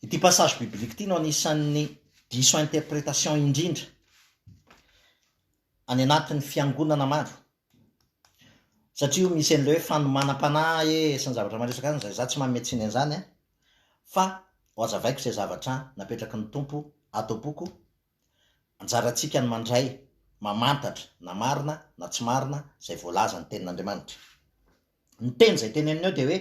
Ity passage biblique ity no anisan'ny diso interprétation indrindra any anatin'ny fiangonana maro. Satria io misy an'ilay hoe fanomanam-panahy e sy ny zavatra maro isan-karazany izay izaho tsy manome tsiny an'izany an, fa ho azavaiko izay zavatra napetraky ny Tompo ato am-poko Anjarantsika ny mandray Mamantatra na marina na tsy marina izay voalazan'ny Tenin'Andriamanitra. Ny teny izay teneniny eo dia hoe,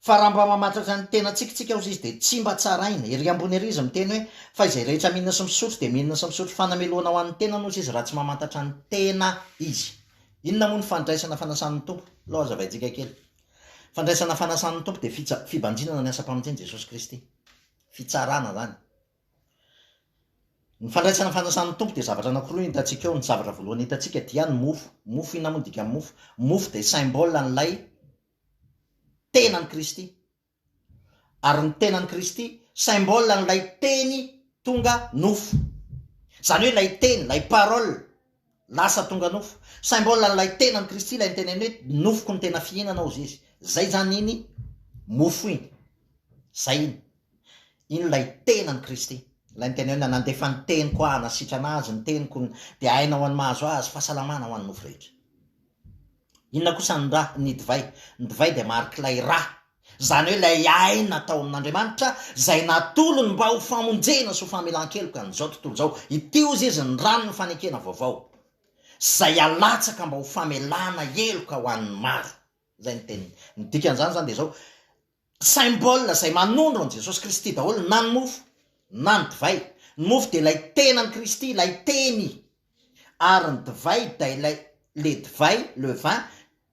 Fa raha mba mamantatra ny tenantsika isika, hozy izy, dia tsy mba tsaraina. Ery ambony ery izy miteny hoe, Fa izay rehetra mihinana sy misotro dia mihinana sy misotro fanamelohana ho an'ny tenany, hozy izy, raha tsy mamantatra ny tena izy. Inona moa ny fandraisana fanasan'ny Tompo? Alao hazavaintsika kely. Fandraisana fanasan'ny Tompo dia fitsa, fibanjinana ny asam-pamonjen'i Jesosy Kristy. Fitsarana izany. Ny fandraisana ny fanasan'ny Tompo dia zavatra anankiroa no hitantsika eo, ny zavatra voalohany hitantsika dia ny mofo, mofo inona moa ny dikan'ny mofo? Mofo dia symbole an'ilay tenan'i Kristy, ary ny tenan'i Kristy symbole an'ilay teny tonga nofo, izany hoe ilay teny, ilay parole lasa tonga nofo, symbole an'ilay tenan'i Kristy ilay niteneniny hoe nofoko no tena fihinana hozy izy, zay izany iny mofo iny, zay iny. Iny ilay tenan'i Kristy. Ilay niteny hoe nandefa ny teniko aho hanasitrana azy, ny teniko dia aina ho an'ny mahazo azy, fahasalamana ho an'ny nofo rehetra. Inona kosa ny ra, ny divay? Ny divay dia marik'ilay ra, izany hoe ilay aina tao amin'Andriamanitra, izay natolony mba ho famonjena sy ho famelan-keloka an'izao tontolo izao. Ity hozy izy ny ranon'ny fanekena vaovao, izay alatsaka mba ho famelana heloka ho an'ny maro. Izay ny teniny. Ny dikan'izany izany dia izao, Symbole izay manondro an'i Jesosy Kristy daholo na ny mofo na ny divay. Ny mofo dia ilay tenan'i Kristy, ilay Teny. Ary ny divay dia ilay, le divay, le vin,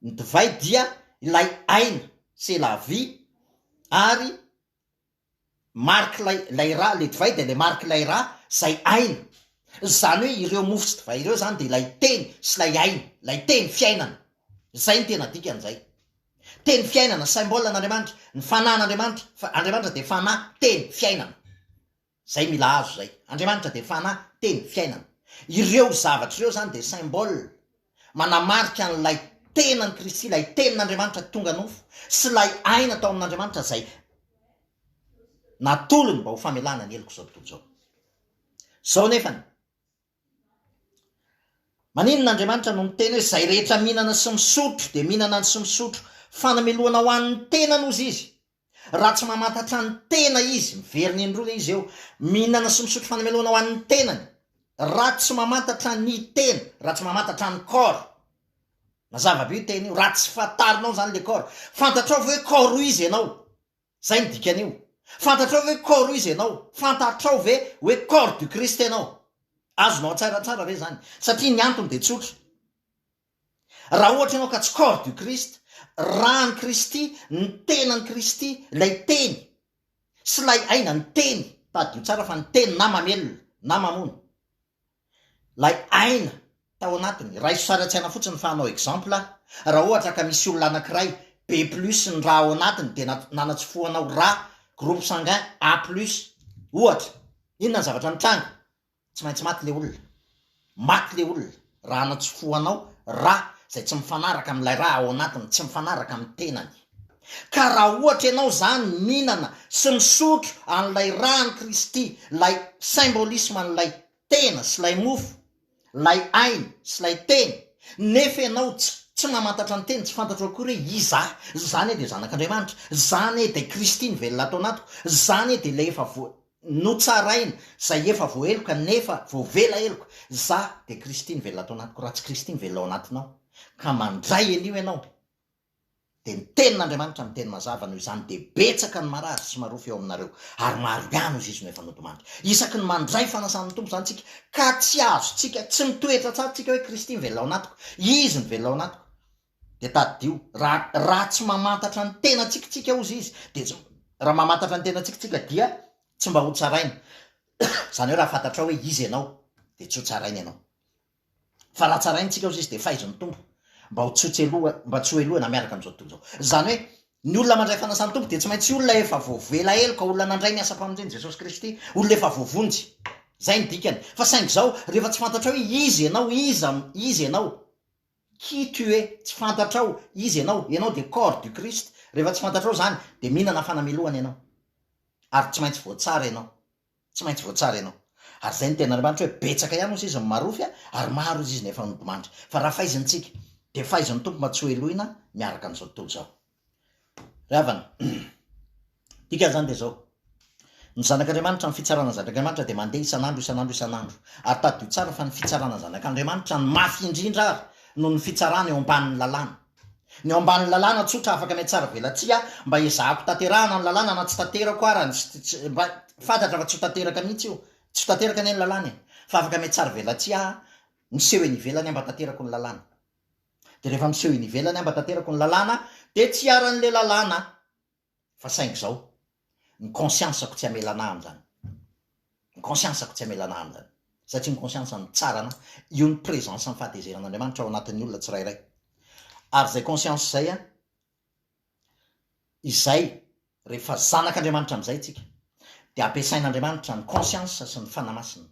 ny divay dia ilay aina, c'est la vie, ary marik'ilay, ilay ra, le divay dia ilay marik'ilay ra izay aina. Izany hoe ireo mofo sy divay ireo izany dia ilay Teny sy ilay aina, ilay Teny fiainana. Izay no tena dikan'izay. Teny fiainana, symbole an'Andriamanitra, ny fanahin'Andriamanitra, fa Andriamanitra dia fanahy, teny, fiainana. Zay mila azo zay. Andriamanitra dia fanahy, teny, fiainana. Ireo zavatra ireo zany dia symbole manamarika an'ilay tenan'i Kristy, ilay tenin'Andriamanitra tonga nofo, sy ilay aina tao amin'Andriamanitra izay natolony mba ho famelana ny helok'izao tontolo izao. Zao nefany, Maninona Andriamanitra no miteny hoe izay rehetra mihinana sy misotro dia mihinana sy misotro fanamelohana ho an'ny tenany hozy izy? Raha tsy mamantatra ny tena izy, miverina indroa ilay izy eo, mihinana sy misotro fanamelohana ho an'ny tenany, raha tsy mamantatra ny tena, raha tsy mamantatra ny corps. Mazava be io teny io, raha tsy fantarinao izany ilay corps. Fantatrao ve hoe corps iza ianao? Zay ny dikan'io. Fantatrao ve hoe corps iza ianao? Fantatrao ve hoe corps du Christ ianao? Azonao an-tsaina tsara ve izany? Satria ny antony dia tsotra. Raha ohatra ianao ka tsy corps du Christ, ràn'i Kristy, ny tenan'i Kristy, ilay teny sy ilay aina, ny teny, tadidio tsara fa ny teny na mamelona na mamono. Lay aina tao anatiny, raiso sary an-tsaina fotsiny fa hanao exemple aho, raha ohatra ka misy olona anakiray B plus ny rà ao anatiny dia nanatsofohanao rà groupe sanguin A plus ohatra, inona ny zavatra mitranga? Tsy maintsy maty le olona, maty le olona raha anatsofohanao rà izay tsy mifanaraka amin'ilay rà ao anatiny, tsy mifanaraka amin'ny tenany. Ka raha ohatra ianao izany mihinana sy misotro an'ilay ràn'i Kristy, ilay symbolisme an'ilay tena sy ilay mofo, ilay aina sy ilay teny, nefa ianao tsy tsy mamantatra ny teny, tsy fantatrao akory hoe iza aho, za anie dia zanak'Andriamanitra, za anie dia Kristy no velona ato anatiko, za anie dia ilay efa voa notsaraina, izay efa voaheloka nefa voavela heloka, za dia Kristy no velona ato anatiko, raha tsy Kristy no velona ao anatinao, ka mandray an'io ianao, Dia ny tenin'Andriamanitra miteny mazava noho izany dia betsaka ny marary sy marofy eo aminareo ary maro ihany hozy izy no efa nodimandry. Isaky ny mandray fanasan'ny Tompo izany tsika ka tsy azontsika, tsy mitoetra tsara tsika hoe Kristy mivelona ao anatiko, Izy mivelona ao anatiko. Dia tadidio, raha raha tsy mamantatra ny tenantsika tsika hozy izy dia tsy raha mamantatra ny tenantsika tsika dia tsy mba hotsaraina. Izany hoe raha fantatrao hoe iza ianao dia tsy hotsaraina ianao. Fa raha tsaraina tsika hozy izy dia faizo ny Tompo mba ho tsy ho tseloha mba tsy ho helohina miaraka amin'izao tontolo izao. Izany hoe ny olona mandray fanasan'ny Tompo dia tsy maintsy olona efa voavela heloka, olona nandray ny asam-pamonjen'i Jesosy Kristy, olona efa voavonjy. Izay ny dikany. Fa saingy izao, rehefa tsy fantatrao hoe iza ianao, iza iza ianao, qui tu es, tsy fantatrao iza ianao, ianao dia corps du Christ, rehefa tsy fantatrao izany dia mihinana fanamelohana ianao. Ary tsy maintsy voatsara ianao. Tsy maintsy voatsara ianao. Ary izay no tenin'Andriamanitra hoe betsaka ihany hozy izy ny marofy a, ary maro hozy izy ny efa nodimandry. Fa raha faizintsika, dia faizin'ny Tompo mba tsy ho helohina miaraka amin'izao tontolo izao. Ry havana, dikan'izany dia izao. Ny zanak'Andriamanitra, ny fitsarana ny zanak'Andriamanitra dia mandeha isan'andro, isan'andro, isan'andro. Ary tadidio tsara fa ny fitsarana ny zanak'Andriamanitra no mafy indrindra ary noho ny fitsarana eo ambanin'ny lalàna. Ny eo ambanin'ny lalàna tsotra afaka mihatsara velatsihy aho mba ezahako tanterahana ny lalàna na tsy tanterako ara ny mba fantatra fa tsy ho tanteraka mihitsy io. Tsy ho tanteraka anie ny lalàna e. Fa afaka mihatsara velatsihy aho miseho eny ivelany aho mba tanterako ny lalàna. Dia rehefa miseho eny ivelany aho mba tanterako ny lalàna dia tsy iharan'ilay lalàna aho. Fa saingy izao, ny conscience-ko tsy hamela anah amin'izany. Ny conscience-ko tsy hamela anah amin'izany. Satria ny conscience mitsara anah. Io ny présence ny fahatezeran'Andriamanitra ao anatin'ny olona tsirairay. Ary izay conscience izay an, izay rehefa zanak'Andriamanitra amin'izay tsika, dia ampiasain'Andriamanitra ny conscience sy ny Fanahy Masina.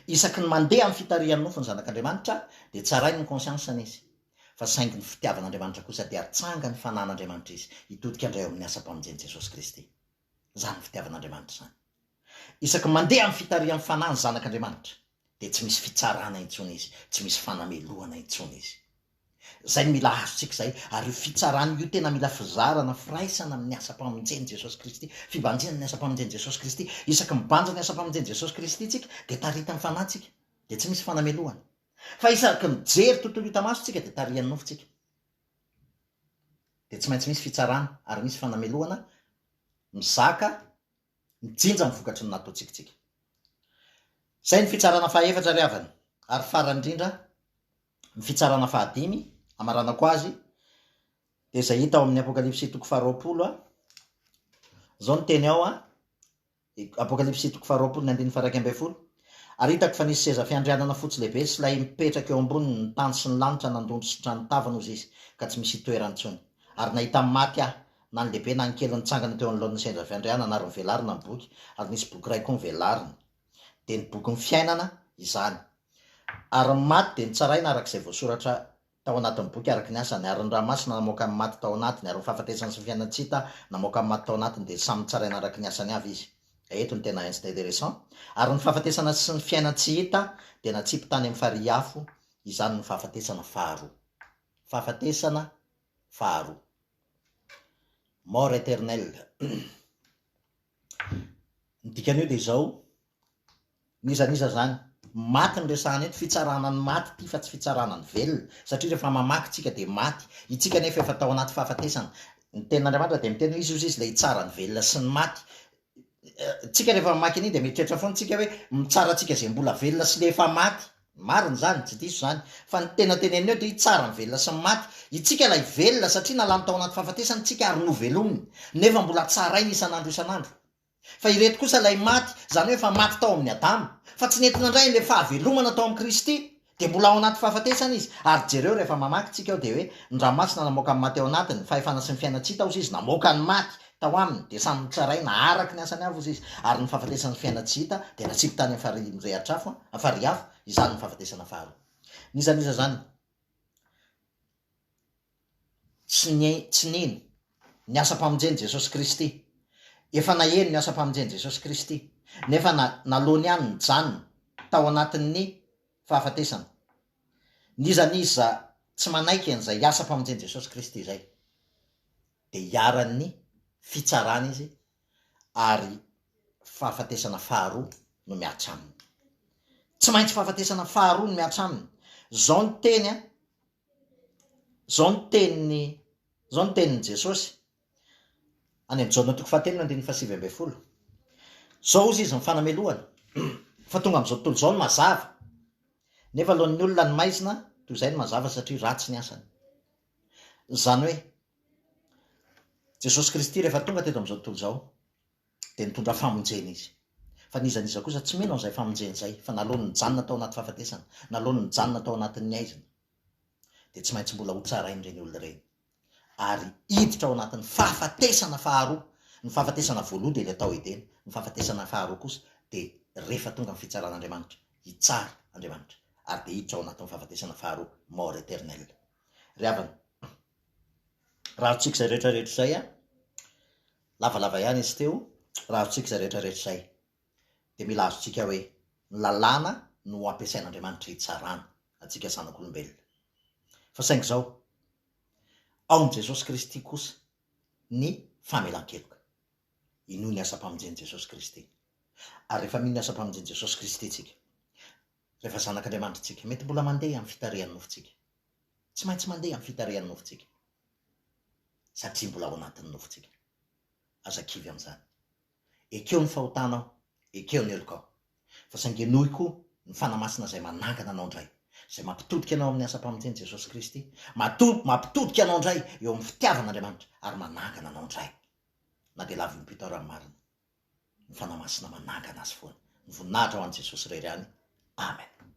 Isaky ny mandeha amin'ny fitarihan'ny nofo ny zanak'Andriamanitra, dia tsarainy ny conscience-ny izy. Fa saingy ny fitiavan'Andriamanitra kosa dia hatsanga ny fanan'Andriamanitra izy hitodika indray ao amin'ny asam-pamonjen'i Jesosy Kristy. Izany fitiavan'Andriamanitra izany. Isaky ny mandeha amin'ny fitarihan'ny Fanahy ny zanak'Andriamanitra, dia tsy misy fitsarana intsony izy, tsy misy fanamelohana intsony izy. Izay no mila azontsika izay, ary io fitsarana io tena mila fizarana, firaisana amin'ny asam-pamonjen'i Jesosy Kristy, fibanjinana ny asam-pamonjen'i Jesosy Kristy. Isaky mibanjina ny asam-pamonjen'i Jesosy Kristy isika, dia taritin'ny Fanahy isika, dia tsy misy fanamelohana. Fa isaky ny mijery tontolo hita maso tsika dia tarihan'ny nofo tsika. Dia tsy maintsy misy fitsarana ary misy fanamelohana mizaka mijinja ny vokatry ny nataontsika tsika. Izay ny fitsarana fahaefatra ry havana. Ary farany indrindra, ny fitsarana fahadimy, hamaranako azy, dia izay hita ao amin'ny Apokalypsy toko faharoapolo. Izao ny teny ao. Apokalypsy toko faharoapolo ny andininy faha-11, Ary hitako fa nisy seza fiandrianana fotsy lehibe sy ilay mipetraka eo amboniny, ny tany sy ny lanitra nandondositra ny tavany, hozy izy, ka tsy misy itoerany intsony. Ary nahita ny maty aho, na ny lehibe na ny kely nitsangana teo anoloan'ny seza fiandrianana, ary novelarina ny boky, ary nisy boky iray koa novelarina, dia ny bokin'ny fiainana izany. Ary ny maty dia notsaraina araka izay voasoratra tao anatin'ny boky araka ny asany, ary ny ranomasina namoaka ny maty tao anatiny, ary ny fahafatesana sy ny fiainan-tsy hita namoaka ny maty tao anatiny, dia samy nitsaraina araka ny asany avy izy. Eto no tena intéressant. Ary ny fahafatesana sy ny fiainan-tsy hita dia natsipy tany amin'ny farihy afo, izany no fahafatesana faharoa. Fahafatesana faharoa. Mort éternelle. Ny dikan'io dia izao, N'iza n'iza zany. Maty no resahana eto, fitsarana ny maty ity fa tsy fitsarana ny velona, satria rehefa mamaky tsika dia maty, itsika nefa efa tao anaty fahafatesana, ny tenin'Andriamanitra dia miteny hoe izy ozy izy ilay hitsara ny velona sy ny maty, tsika rehefa mamaky an'iny dia mieritreritra foana tsika hoe mitsara antsika izay mbola velona sy le efa maty, marina izany, tsy diso izany, fa ny tena teneniny eo dia hitsara ny velona sy ny maty, itsika ilay velona satria nalany tao anaty fahafatesana tsika ary novelominy, nefa mbola tsarainy isan'andro isan'andro. Fa ireto kosa ilay maty, izany hoe efa maty tao amin'i Adama, fa tsy nety nandray an'ilay fahavelomana tao amin'i Kristy, dia mbola ao anaty fahafatesana izy. Ary jereo, rehefa mamaky tsika ao dia hoe, ny ranomasina namoaka ny maty ao anatiny, ny fahefana sy ny fiainan-tsy hita hozy izy, namoaka ny maty tao aminy, dia samy notsaraina araka ny asany avy hozy izy, ary ny fahafatesana sy ny fiainan-tsy hita dia natsipy tany amin'ny farihy mirehitra afo, farihy afo, izany no fahafatesana faharoa. N'iza n'iza izany? Tsy ny tsy nino ny asam-pamonjen'i Jesosy Kristy. Efa naheno ny asam-pamonjen'i Jesosy Kristy, nefa na naloany ihany nijanona tao anatin'ny fahafatesana. N'iza n'iza tsy manaiky an'izay asam-pamonjen'i Jesosy Kristy izay, dia iharan'ny fitsarana izy ary fahafatesana faharoa no mihatra aminy. Tsy maintsy fahafatesana faharoa no mihatra aminy. Izao ny teny an, Izao no tenin'i, izao no tenin'i Jesosy, any amin'ny Jaona toko fahatelo ny andininy fahasivy ambin'ny folo. Izao hozy izy ny fanamelohana, fa tonga amin'izao tontolo izao ny mazava, nefa aloan'ny olona ny maizina toy izay ny mazava satria ratsy ny asany. Izany hoe, Jesosy Kristy rehefa tonga teto amin'izao tontolo izao, dia nitondra famonjena izy. Fa n'iza n'iza kosa tsy mino an'izay famonjena izay, fa naleony nijanona tao anaty fahafatesana, naleony nijanona tao anatin'ny haizina, dia tsy maintsy mbola hotsarain'ireny olona ireny, ary hiditra ao anatin'ny fahafatesana faharoa. Ny fahafatesana voaloha dia ilay tao Edena, ny fahafatesana faharoa kosa dia rehefa tonga ny fitsaran'Andriamanitra, hitsara Andriamanitra, ary dia hiditra ao anatin'ny fahafatesana faharoa, mort éternelle. Ry havana, raha azontsika izay rehetra rehetra izay an, Lavalava ihany izy teo, raha azontsika izay rehetra rehetra izay, dia mila azontsika hoe ny lalàna no ampiasain'Andriamanitra hitsarana antsika zanak'olombelona. Fa saingy izao, ao amin'i Jesosy Kristy kosa ny famelan-keloka. Inoy ny asam-pamonjen'i Jesosy Kristy. Ary rehefa mino ny asam-pamonjen'i Jesosy Kristy isika, rehefa zanak'Andriamanitra isika, mety mbola mandeha amin'ny fitarihan'ny nofontsika. Tsy maintsy mandeha amin'ny fitarihan'ny nofontsika. Satria mbola ao anatin'ny nofontsika. Aza kivy amin'izany. Ekeo ny fahotanao, ekeo ny helokao. Fa saingy henoy koa ny Fanahy Masina izay manangana anao indray, izay mampitodika anao amin'ny asam-pamonjen'i Jesosy Kristy, matoa mampitodika anao indray eo amin'ny fitiavan'Andriamanitra ary manangana anao indray. Na dia lavo impito ara ny marina, ny Fanahy Masina manangana azy foana. Ny voninahitra ho an'i Jesosy irery ihany. Amen.